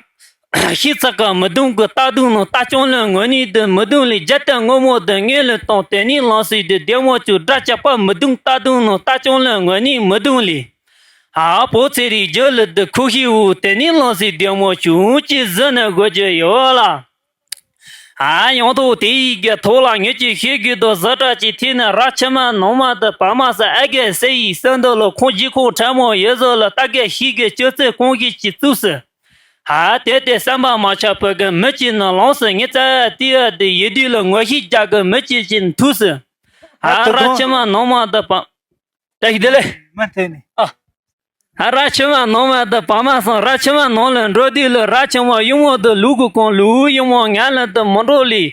ཤི་ཚ་ཀ་མི་གདུང་གི་རྟ་གདུང་ནང་རྟ་ཅོང་ལོན་ངོ་ཉིད་དུ་མི་གདུང་ལི་རྒྱ་རྟ་སྔོན་མོ་དུ་ངེས་ལུ་གཏོང་དེ་ནི་ལང་སི་དུ་བདེ་མོ་ཅུ་དགྲ་ཅག་པ་མི་གདུང་རྟ་གདུང་ནང་རྟ་ཅོང་ལོན་ངོ་ཉིད་མི་གདུང་ལི། ཨ་བོ་ཚེ་རིག་རྒྱུ་ལི་དུ་ཁུ་ཤི་འུ་དེ་ནི་ལང་སི་བདེ་མོ་ཅུ་ཅི་ཟི་ནི་དགོས་རྒྱུ་ཡོད་ལ། ཨ་ཡང་ཐོག་དེ་ཡི་གི་ཐོག་ལ་ངེད་ཀྱི་ཤེས་ཀྱི་དོ་ཟི་དྲག་ཅིག་ཐིག་ནི་ར་ཆི་མ་ནང་མ་དུ་བ་མ་ས་ཨ་གེ་སེ་ཡི་སེ་འདི་ལོ་ཁོང་ཇི་ཁོང་ཕྲ་མོ་ཡོད་ཟོ་ལ་ལྟ་གེ་ཤི་གེ་ཅོ་ཙེ་ཁོང་གི་ཅི་བཙུགས་སི། ཨ་དེ་དེ་བསམ་པ་མ་ཆགས་བོད་ཀྱི་མི་གཅིག་ནི་ལོངས་སུ་ངེད་ཙ་ཏི་ཨ་དེ་ཡི་དུས་ལ་ངོ་ཤེས་རྒྱག་གི་མི་གཅིག་ཅིག་ཐུགས་སུ། ཨ་ར་ཆེན་མ་ནང་མ་དུ་པ། བཀྲ་ཤིས་བདེ་ལེགས། མ་འཐེན་ནི། ཨ། ཨ་ར་ཆེན་མ་ནང་མ་དུ་བ་མ་སོང་ར་ཆེན་མ་ནང་ལ་འགྲོ་དུས་ལ་ར་ཆེན་མ་གཡུ་མོ་དུ་ལུག་གུ་གང་ལུག་གཡུ་མོ་ང་ལ་དུ་མི་འགྲོ་ལི།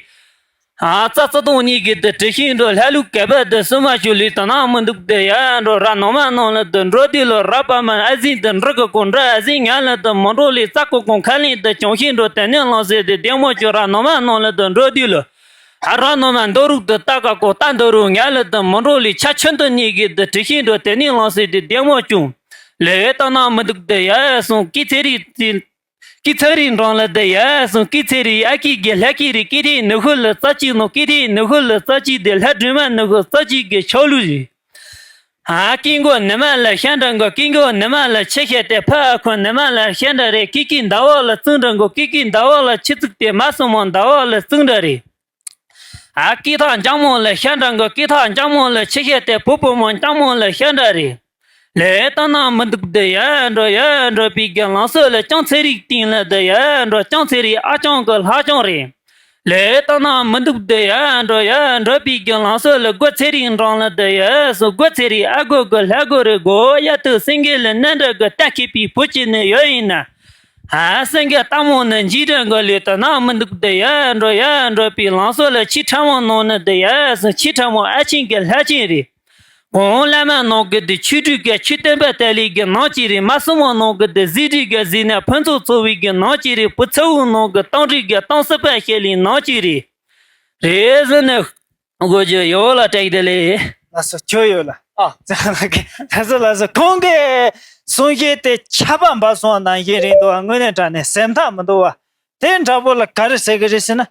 ཨ་ཙ་ཙ་དང་གཉིས་ཀྱི་དུ་དྲི་ཤིང་འགྲོ་ལྷ་ལུག་གད་པ་དུ་སུ་མ་ཞུ་ལི་དུ་ན་མི་འདུག་དུ་ཡ་འགྲོ་ར་ནང་མ་ནང་ལ་དུ་འགྲོ་དུས་ལ་ར་པ་མ་ཨ་ཟིན་དུ་འགྲོ་གི་གོ་འདྲ་ཨ་ཟིན་ང་ལ་དུ་མི་འགྲོ་ལི། ཙ་གོ་གང་ཁ་ལིན་དུ་ཅོང་ཤིང་འགྲོ་དེ་ནས་ལང་སེ་དུ་ལྡེ་མོ་ཅོ་ར་ནང་མ་ནང་ལ་དུ་འགྲོ་དུས་ལ། ཨ་ར་ནོ་མ་འདོ་རུག་ཏུ་ལྟ་ཀ་ཀོ་ལྟ་འདོ་རུག་ང་ལ་དུ་མོ་འགྲོ་ལི་ཆ་ཆུན་དུ་གཉིས་ཀྱི་དུ་དྲི་ཤིང་འགྲོ་དེ་ནི་ལང་སི་དུ་ལྡེ་མོ་ཅུང་ལེ་ལྟ་ན་མི་འདུག་དུ་ཡ་སོང་ཀི་ཚེ་རི་ཙི་ཀི་ཚེ་རི་འགྲོང་ལ་དུ་ཡ་སོང་ཀི་ཚེ་རི་ཨ་ཀི་གི་ལྷ་ཀི་རི་ཀི་རི་ནུ་ཧུ་ལ་རྩ་ཅིག་ནོ་ཀི་རི་ནུ་ཧུ་ལ་རྩ་ཅིག་དུ་ལྷ་སྒྲོལ་མ་ནུ་ཧུ་རྩ་ཅིག་གི་ཆོ་ལུ་རི། ཨ་ཀི་མགོ་ནི་མ་ལ་ཤ་འདྲ་མགོ་ཀི་མགོ་ནི་མ་ལ་ཆེ་ཤེ་ཏེ་ཕ་ཨ་ཁོ་ནི་མ་ལ་ཤ་འདྲ་རེ་ཀི་ཀི་ཟླ་བ་ལ་ཙུང་འདྲ་མགོ་ཀི་ཀི་ཟླ་བ་ལ་ཆི་ཙིག་ཏེ་མ་སོ་མོ་ཟླ་བ་ལ་ཙུང་འདྲ་རེ། ཨ་ཀི་ཐག་འཇམ་མོ་ལ་ཤ་འདྲ་མགོ་ཀི་ཐག་འཇམ་མོ་ལ་ཆེ་ཤེ་ཏེ་བུ་བུ་མོ་འཇམ་མོ་ལ་ཤ་འདྲ་རེ། ལེ་ལྟ་ན་མི་འདུག་དེ་ཡ་འགྲོ་ཡ་འགྲོ་པའི་རྒྱ་ལང་སོ་ལ་ཅང་ཚེ་རིག་སྟེང་ལ་དེ་ཡ་འགྲོ་ཅང་ཚེ་རིག་ཨ་ཅང་གི་ལྷ་ཅང་རེ། ལེ་ལྟ་ན་མི་འདུག་དེ་ཡ་འགྲོ་ཡ་འགྲོ་པའི་རྒྱ་ལང་སོ་ལ་སྒོ་ཚེ་རིག་འགྲང་ལ་དེ་ཡ་སོ་སྒོ་ཚེ་རིག་ཨ་སྒོ་གི་ལྷ་སྒོ་རེ་སྒོ་ཡ་ཏུ་སེང་གེ་ལ་ནན་འདྲ་གི་ལྟ་མཁས་པའི་བུ་ཅི་ནི་ཡོད་ཡིན་ན། ཨ་སེང་གེ་ལྟ་མོ་ནི་འཇིགས་འདྲ་འགོ་ལུས་ལྟ་ན་མི་འདུག་དེ་ཡ་འགྲོ་ཡ་འགྲོ་པའི་ལང་སོ་ལ་ཆི་ཁྲ་མོ་ནང་ནི་དེ་ཡ་སོ་ཆི་ཁྲ་མོ་ཨ་ཆིང་གི་ལྷ་ཆིང་རེད། གོང་བླ་མ་ནང་གི་དེ་ཆོས་སྒྲུབ་གི་ཆོས་སྟོན་པ་ཏཱ་ལའི་གི་ནང་གཅིག་རེད། མ་སུ་མོ་ནང་གི་དེ་གཟིགས་སྒྲུབ་གི་གཟིགས་ན་ཕུན་ཚོགས་འཚོ་བའི་གི་ནང་གཅིག་རེད། བུ་ཚ་བོ་ནང་གི་གཏམ་སྒྲུབ་གི་གཏམ་སྲིད་པ་ཤེས་ལི་ནང་གཅིག་རེད། རེད་ཟེར་ནས་དགོས་རྒྱུ་ཡོད་ལ་སྤྲད་དེ་ལས། ལགས་སོ་ཁྱོད་ཡོད་ལ། ཨ། ལགས་སོ་ལགས་སོ་ཁོང་གི་གསུང་བཤད་དེ་ཆར་པ་འབབ་སོང་ནང་བཞིན་རེད་འདུག་དངོས་གནས་དྲང་གནས་སེམས་ཐག་མི་འདུག་བ། དེ་འདྲ་པོ་ལ་ག་རེ་ཟེར་གི་རེད་ཟེར་ན།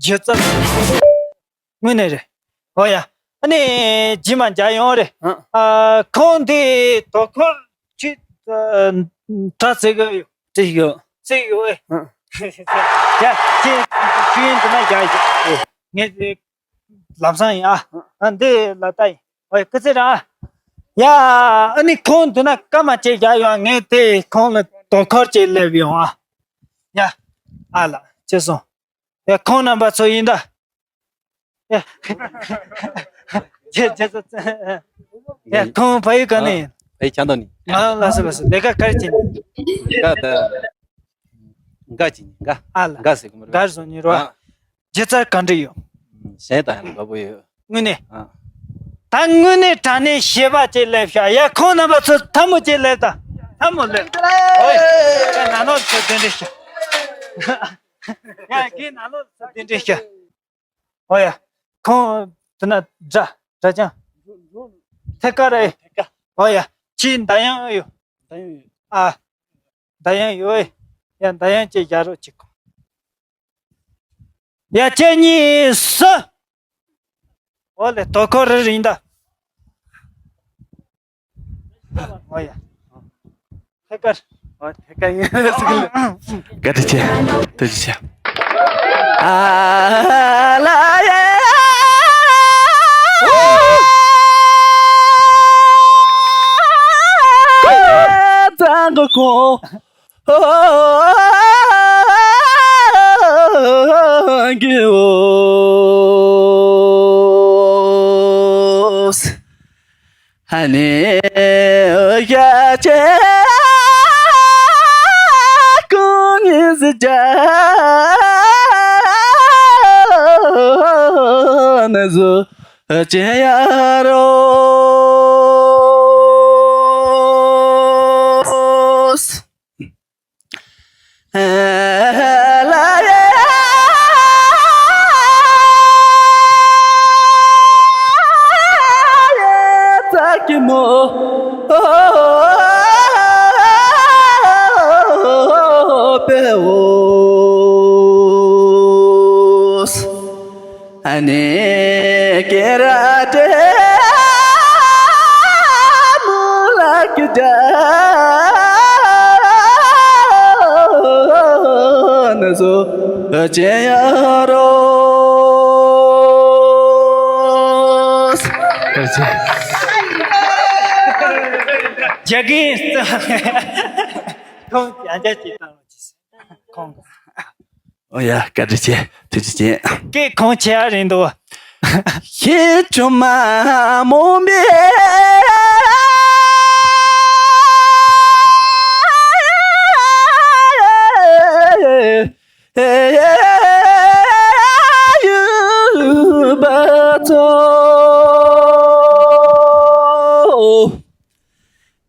སྒྱུ་རྩལ། དངོས་གནས་རེད། ཨོ་ཡ། ཨ་ནི་རྗེས་མ་མཇལ་ཡོང་རེད། ཨ། ཨ། ཁོང་དེ་དོ་ཁོར་ཅི་ཨ། གྲ་བཙལ་གི་ཡོད། བཙལ་ཡོད། བཙལ་ཡོད་ཨེ། ཨ། ཡ་ཁྱེད་ཁྱོད་ཡིན་དུ་ན་ཡ་ཡ། ངས་དེ་ལམ་སང་ཡིན་ཨ། ཨ་འདི་ལ་ལྟ་ཡིན། ཨོ་ཡ་སྐུ་ཚེ་རིང་ཨ། ཡ་ཨ་ནི་ཁོང་དུ་ན་སྐར་མ་ཅིག་བཞག་ཡོང་ངས་དེ་ཁོང་ལ་དོ་ཁོར་ཅིག་སླེབས་ཡོང་ཨ། ཡ་ཨ་ལ་ཅི་སོང་། ཡ་ཁོང་རྣམ་པ་ཚོ་ཡིན་ད། ཡ་ཁོང་ཕ་ཡུལ་ག་ནས་ཡིན། ཕ་ཡུལ་ཁྱད་མདོ་ནས། ཨ་ལགས་སོ་ལགས་སོ། ལས་ཀ་ག་རེ་བྱེད་ནས། ལས་ཀ་ད་འགའ་བྱེད་ནས་འགའ། ཨ་ལ། འགའ་ཟེར་གི་མ་རེད། འགའ་བཟོ་ནས་རོ། ཨ། སྒྱུ་རྩལ་ག་འདྲ་ཡོད། གཞན་དང་ཡང་དགའ་པོ་ཡོད། དངོས་གནས། ཨ། ད་དངོས་གནས་དྲང་གནས་ཞེས་པ་ཅིག་སླེབས་ཤག་ཡ་ཁོང་རྣམ་པ་ཚོ་ཐལ་མོ་ཅིག་སླེབས་ད། ཐལ་མོ་སླེབས། ཨོའི། ཡ་ནང་ལོགས་ཚོ་དེ་འདྲ་ཤག་ཡ་ཁྱེད་ནང་ལོགས་ཚོ་དེ་འདྲ་ཤག་ཨོ་ཡ། ཁོང་དེ་ན་འདྲ་འདྲ་ཅང་། ཐད་ཀར་རེད། ཨོ་ཡ། ཁྱེད་མདའ་ཡང་ཡོད། མདའ་ཡང་ཡོད། ཨ། མདའ་ཡང་ཡོད། ཡ་མདའ་ཡང་ཅིག་རྒྱག་རོགས་གྱིས། ཡ་ཁྱེད་གཉིས་སུ། ཨོ་ལེ་དོ་ཁོ་རི་རིང་ད། ཨོ་ཡ། ཐད་ཀར། ཨོ་ཐད་ཀར་ཡིན། བཀའ་དྲིན་ཆེ། ཐུགས་རྗེ་ཆེ། ཨ་ལ་ཡ། ཚང་གི་ཁོང་གི་འོ། ཨ་ནི་ཡ་ཅེ་ཀུང་ངི་ཟི་ཇ་ན་ཟུ་ཅེ་ཡ་རོ། ཨ་ནི་ཀེ་ར་ཏེ་མུ་ལ་ཀི་ཏ་ན་ཟོ་ཅེ་ཡ་རོ། རྒྱ་གིན་ཁོང་ཡང་བསྐྱར་ཅིག་བཏང་རོགས་གྱིས། ཁོང་། ཨོ་ཡ། བཀའ་དྲིན་ཆེ། ཐུགས་རྗེ་ཆེ། སྐད་གོང་ཆེ་ཡ་རེད་འདུག་ཤེས་བྱ་མ་མོ་མེ། ཡུ་བ་ཚོ།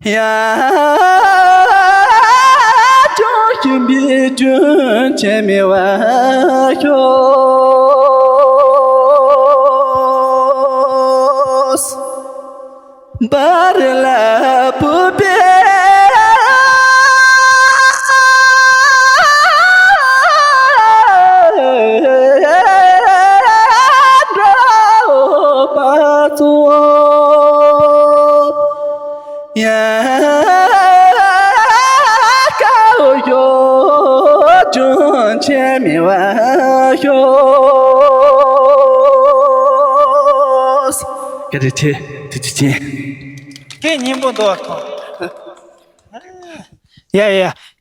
ཡ། ཅོ་ཞིམ་པའི་ཅུང་ཆེ་མི་བ་ཤོས། བར་ལ་བུ་པའི་འགྲོ་བ་ཚོ། ཡ། ཀའོ་ཡོ། ཅུང་ཆེ་མི་བ་ཤོས། བཀའ་དྲིན་ཆེ། ཐུགས་རྗེ་ཆེ། སྐད་སྙན་པོ་འདུག་ཨ་ཁོང་། ཡ་ཡ།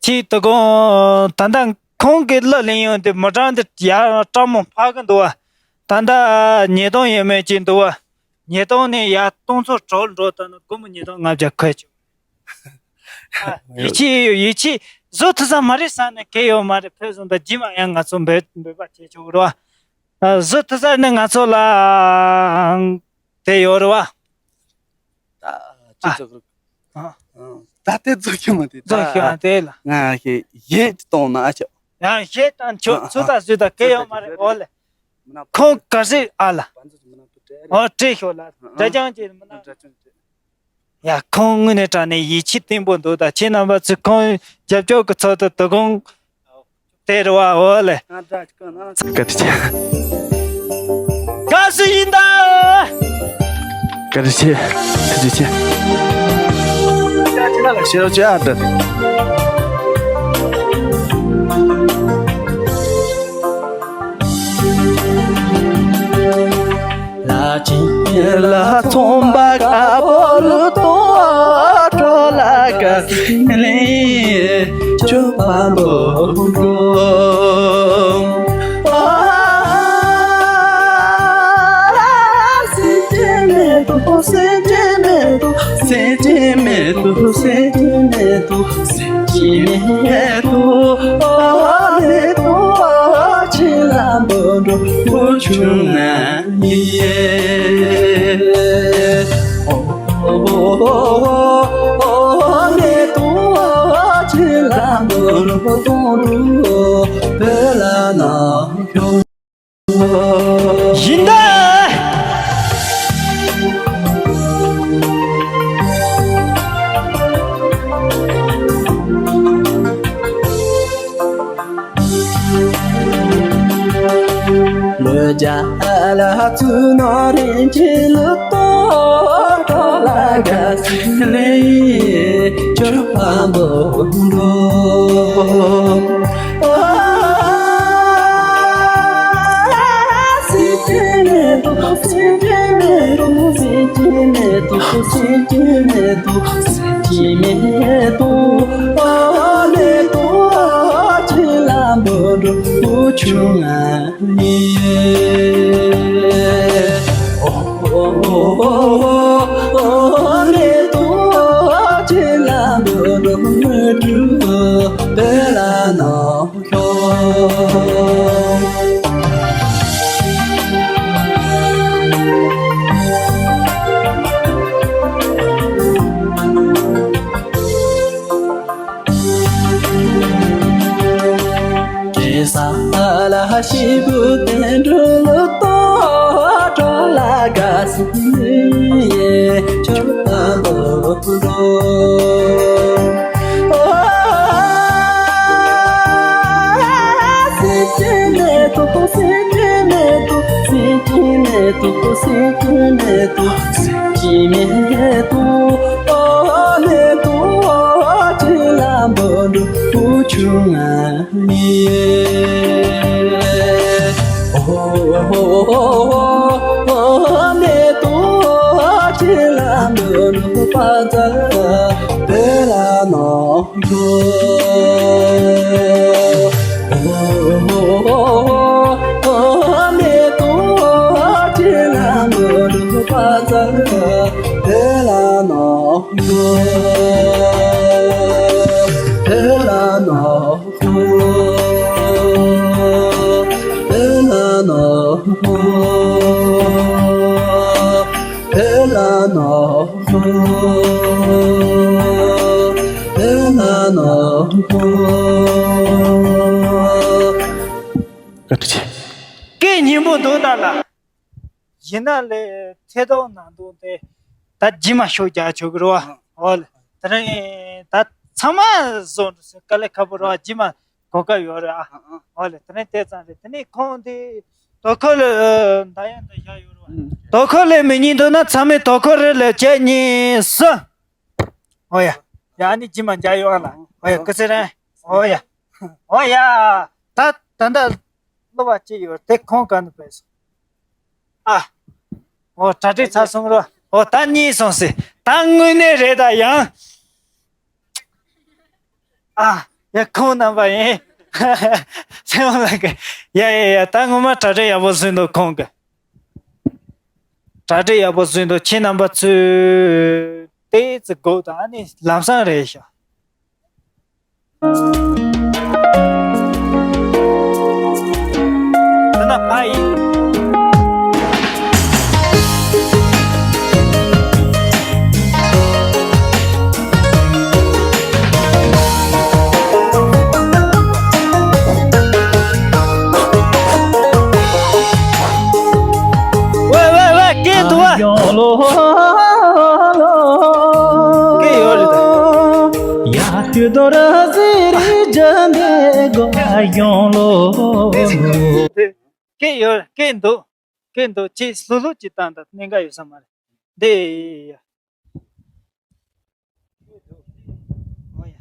ཁྱེད་དོ་དགོང་ད་ལྟ་ཁོང་གི་གླུ་ལེན་ཡོང་དུས་མི་གྲངས་འདི་ཡར་སྤྲང་མོ་འཕར་གི་འདུག་ཨ། ད་ལྟ་ཉིས་སྟོང་ཡས་མས་ཅིག་འདུག་ཨ། ཉིས་སྟོང་ནས་ཡར་སྟོང་ཚོ་གྲོལ་འགྲོ་ད་ནི་སྒོར་མོ་ཉིས་སྟོང་ལྔ་བརྒྱ་ཁོལ་བྱུང་། ཨ། ཡིད་ཆེས་ཡོད། ཡིད་ཆེས་བཟོ་ཐུབ་ས་མ་རེད་བསམ་ནས་གལ་ཡོད་མ་རེད། ཕེབས་སོང་ད་རྗེས་མ་ཡང་ང་ཚོ་འབོད་འབོད་པ་བྱེད་ཆོག་རེད་བ། ཨ། བཟོ་ཐུབ་ས་ནི་ང་ཚོ་ལ་དེ་ཡོད་རེད་བ། ད་ཅི་ཨ། ཚོ་གི་ཨ། ད་དེ་རྫོགས་ཀྱི་མ་དེ་རྫོགས་ཀྱི་མ་དེ་ལ། ང་ཞེ་ཡིད་གཏོང་ན་ཨ་ཆོ། ཡང་ཞེ་དང་ཆོ་ཨ། ཚུ་ད་ཨ། སུ་ད་སྐད་ཡོད་མ་རེད། འོ་ལེ། ཁོང་ག་སྲིད་ཨ་ལ། འོ་སྤྲད་ཤོག་ལ། ཨ། འདྲ་ཅང་ཅེས་མི་ན། ཡ། ཁོང་དངོས་གནས་དྲང་གནས་ཡིད་ཆེས་བརྟན་པོ་འདུག་ད་ཁྱེད་རྣམ་པ་ཚོས་ཁོང་རྒྱབ་སྐྱོར་གྱི་ཚོགས་འདུ་དོ་དགོང་དེ་རེད་བ། འོ་ལེ། བཀའ་དྲིན་ཆེ། ག་སུ་ཡིན་ད། བཀའ་དྲིན་ཆེ། ཐུགས་རྗེ་ཆེ། ཤེས་རོགས་བྱེད་ཨ་འདྲ། ལ་ཅི་ལ་ཚོང་པ་ཀ་བོ་ལུ་ཏོ་ཏོ་ལ་ཀ་སི་ལེ་ཅོ་པ་ལོ་ཏོ། ཨ་སེ་ཅེ་མེ་ཏོ་སེ་ཅེ་མེ་ཏོ་སེ་ཅེ་མེ་ཏོ་སེ་ཅེ་མེ་ཏོ་སེ་ཅེ་མེ་ཏོ། ཨ་ལེ་ཏོ་ཨ་ཅི་ལ་འབོ་འགྲོ་བུ་ཆུང་ང་ཡིན། ཨོ་ཨོ་ཨོ་ཨོ་ཨོ་ཨོ་ལེ་ཏོ་ཨ་ཅི་ལ་འབོ་འགྲོ་གཏོང་འགྲོ་བོད་ལ་ནང་ཡིན་ད། ལོ་བརྒྱ་ལ་ཚུ་ནོ་རིན་ཆེན་ལུ་ཏོ་ཏོ་ལ་ག་སི་ལེ་ཅོ་པ་མོ་ལོ། ཨ་སི་ཅི་མེ་ཏོ་སི་ཅི་མེ་ཏོ་སི་ཅི་མེ་ཏོ་སི་ཅི་མེ་ཏོ་སི་ཅི་མེ་ཏོ། ཨ་ལེ་ཏོ་ཨ་ཅི་ལ་འབོ་འགྲོ་བུ་ཆུང་ང་ཡིན། ཨོ་ཨོ་ཨོ་ཨོ་ཨོ་ཨོ་ལེ་ཏོ་ཨ་ཅི་ལ་འབོ་འགྲོ་མི་འགྲོ་བོད་ལ་ནང་ཡོད། གེ་ས་ལ་ཤི་བུ་དེ་འགྲོ་ལོ་ཏོ་ཏོ་ལ་ག་སི་ཡེ་ཆོ་ཨ་ལོ་ལོ། སྐད་སྙན་པོ་འདུག་ད་ལ། ཡིན་ན་ལས་ཐད་གཏོང་ནང་དུ་དེ་ད་རྗེས་མ་ཤོག་རྒྱག་ཆོག་གི་རེད་བ། ཨོ་ལེ། དེ་རིང་ད་ཚང་མ་བཟོ་འདྲ་སེ་དཀའ་ལས་ཁག་པོ་རེད་བ། རྗེས་མ་གོ་སྐབས་ཡོད་རེད་ཨ། ཨོ་ལེ། དེ་རིང་དེ་ཙམ་རེད། དེ་ནས་ཁོང་དེ་དོ་ཁུར་ལ་ད་ཡང་ད་བཞག་ཡོད་རེད་བ། དོ་ཁུར་ལས་མི་ཉན་འདུག་ན་ཚང་མས་དོ་ཁུར་རེ་ལས་བྱེད་གཉིས་སུ། ཨོ་ཡ། ཡ་ནི་རྗེས་མ་མཇལ་ཡོང་ཨ་ལ། ཨོ་ཡ། སྐུ་ཚེ་རིང་། ཨོ་ཡ། ཨོ་ཡ། ད་ད་ད་གླུ་བ་ཅི་ཡོད་དེ་ཁོང་ག་ནས་ཕེབས་སོང་། ཨ། ཨོ་གྲ་སྒྲིག་ཚར་སོང་རོ། ཨོ་ད་གཉིད་སོང་ཟེར། ད་དངོས་གནས་རེད་ད་ཡང་། ཨ། ཡ་ཁོང་རྣམ་པ་ཡིན། སེམས་ལ་གི། ཡ་ཡ་ཡ། ད་ངོ་མ་གྲ་སྒྲིག་ཡག་པོ་བཟོས་འདུག་ཁོང་གི། གྲ་སྒྲིག་ཡག་པོ་བཟོས་འདུག་ཁྱེད་རྣམ་པ་ཚོས་ཏོག་ཙམ་སྒུག་དང་། ཨ་ནི་ལམ་སང་རེད་ཤག་ད་ན་ཕ་ཡིན། ཝེ་ཝེ་ཝེ། སྐད་འདུག་བ། སྐད་ཡོད་རེད་ད། སྐད་ཡོད། སྐད་འདུག་སྐད་འདུག་ཅིག་ལྷུག་ལྷུག་ཅིག་བཏང་ད་གནད་འགག་ཡོད་ས་མ་རེད། འདི་ཡ། ཨོ་ཡ།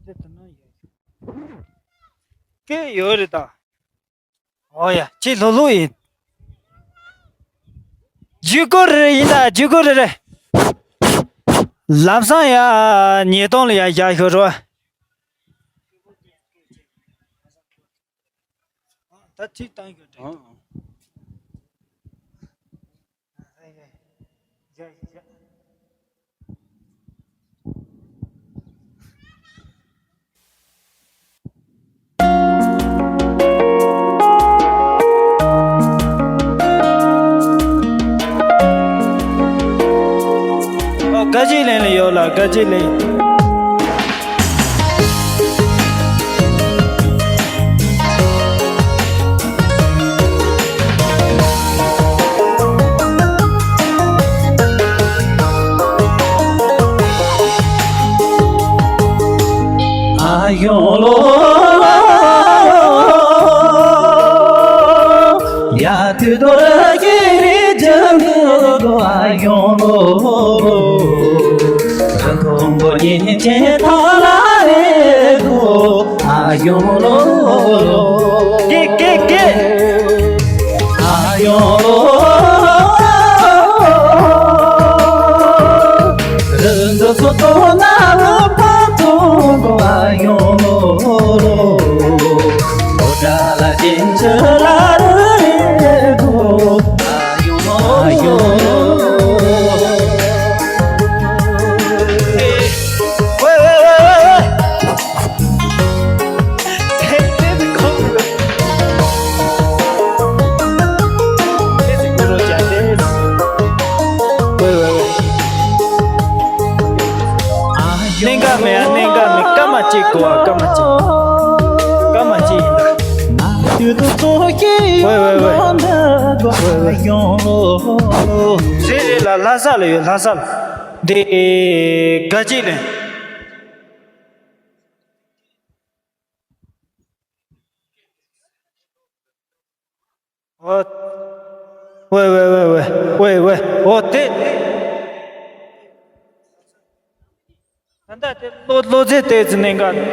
འདི་ད་ནང་ཡོད། སྐད་ཡོད་རེད་ད། ཨོ་ཡ། ཅིག་ལྷུག་ལྷུག་ཡིན། ཇུས་འགོད་རེ་ཡིན་ད། ཇུས་འགོད་རེ་རེ། ལམ་སང་ཡ་ཉིས་སྟོང་ལ་ཡ་བཞག་ཤོག་རོ། ད་ཚིག་བཏང་ཤོག་དྲན། ཨོ། དགའ་སྐྱིད་གླིང་ལ་ཡོད་ལ། དགའ་སྐྱིད་གླིང་། ཨ་ཡོང་ལོ། ཡ་དུ་དོ་ར་ཀེ་རི་ཇང་གི་གོ། ཨ་ཡོང་ལོ། རི་མཐོན་པོ་གཉན་ཆེན་ཐང་ལ་རེ་གོ། ཨ་ཡོང་ལོ། ཀེ་ཀེ་ཀེ། ཨ་ཡོང་ལོ། རི་འདི་ཚོ་དོ་ན་ལ་ཕ་ཐོང་གོ། ཨ་ཡོང་ལོ། ཨོ་ཏྲ་ལ་ཅན་ཅི་ལ་རུ་རེ་གོ། ཨ་ཡོ། ཨ་ཡོ། ཝེ་ཝེ་ཝེ་ཝེ། ཝེ་ཝེ་ཝེ། གནད་འགག་མེད་ཨ། གནད་འགག་མེད། སྐར་མ་གཅིག་གོ་ཨ། སྐར་མ་གཅིག་སྐར་མ་གཅིག་ཡིན་ད། ཝེ་ཝེ་ཝེ། ཝེ་ཝེ། རེད་རེད་ལ། ལྷ་ས་ལ་ཡོད། ལྷ་ས་ལ། འདི་དགའ་སྐྱིད་ལ། ཨོ། ཝེ་ཝེ་ཝེ་ཝེ། ཝེ་ཝེ། ཨོ་དེ། ད་ལྟ་དེ་བློ་བློ་རྩེ་བལྟས་ཚེ་གནད་འགག་ནི།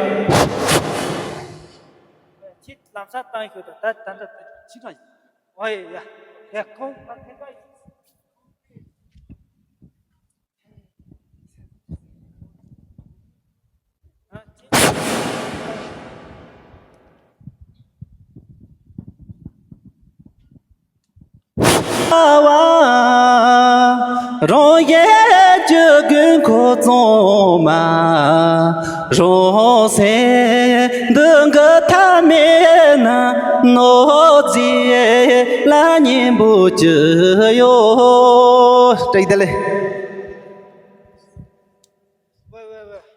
ཁྱེད་ལམ་སང་བཏང་ཤོག་ད། ད་ད་ལྟ་དེ་ཕྱི་དྲགས་ཡིན། ཨོ་ཡ་ཡ། ཡ་ཁོང་ཕར་ཐད་ཀ་ཡིན། རང་ཡལ་གྱི་དགོས་མཁོ་གཙང་མ། རང་སེམས་འདི་གི་ཐ་མེད་ན། ནོར་རྫས་ལ་སྙིང་པོ་ཅི་ཡོད། བཀྲ་ཤིས་བདེ་ལེགས།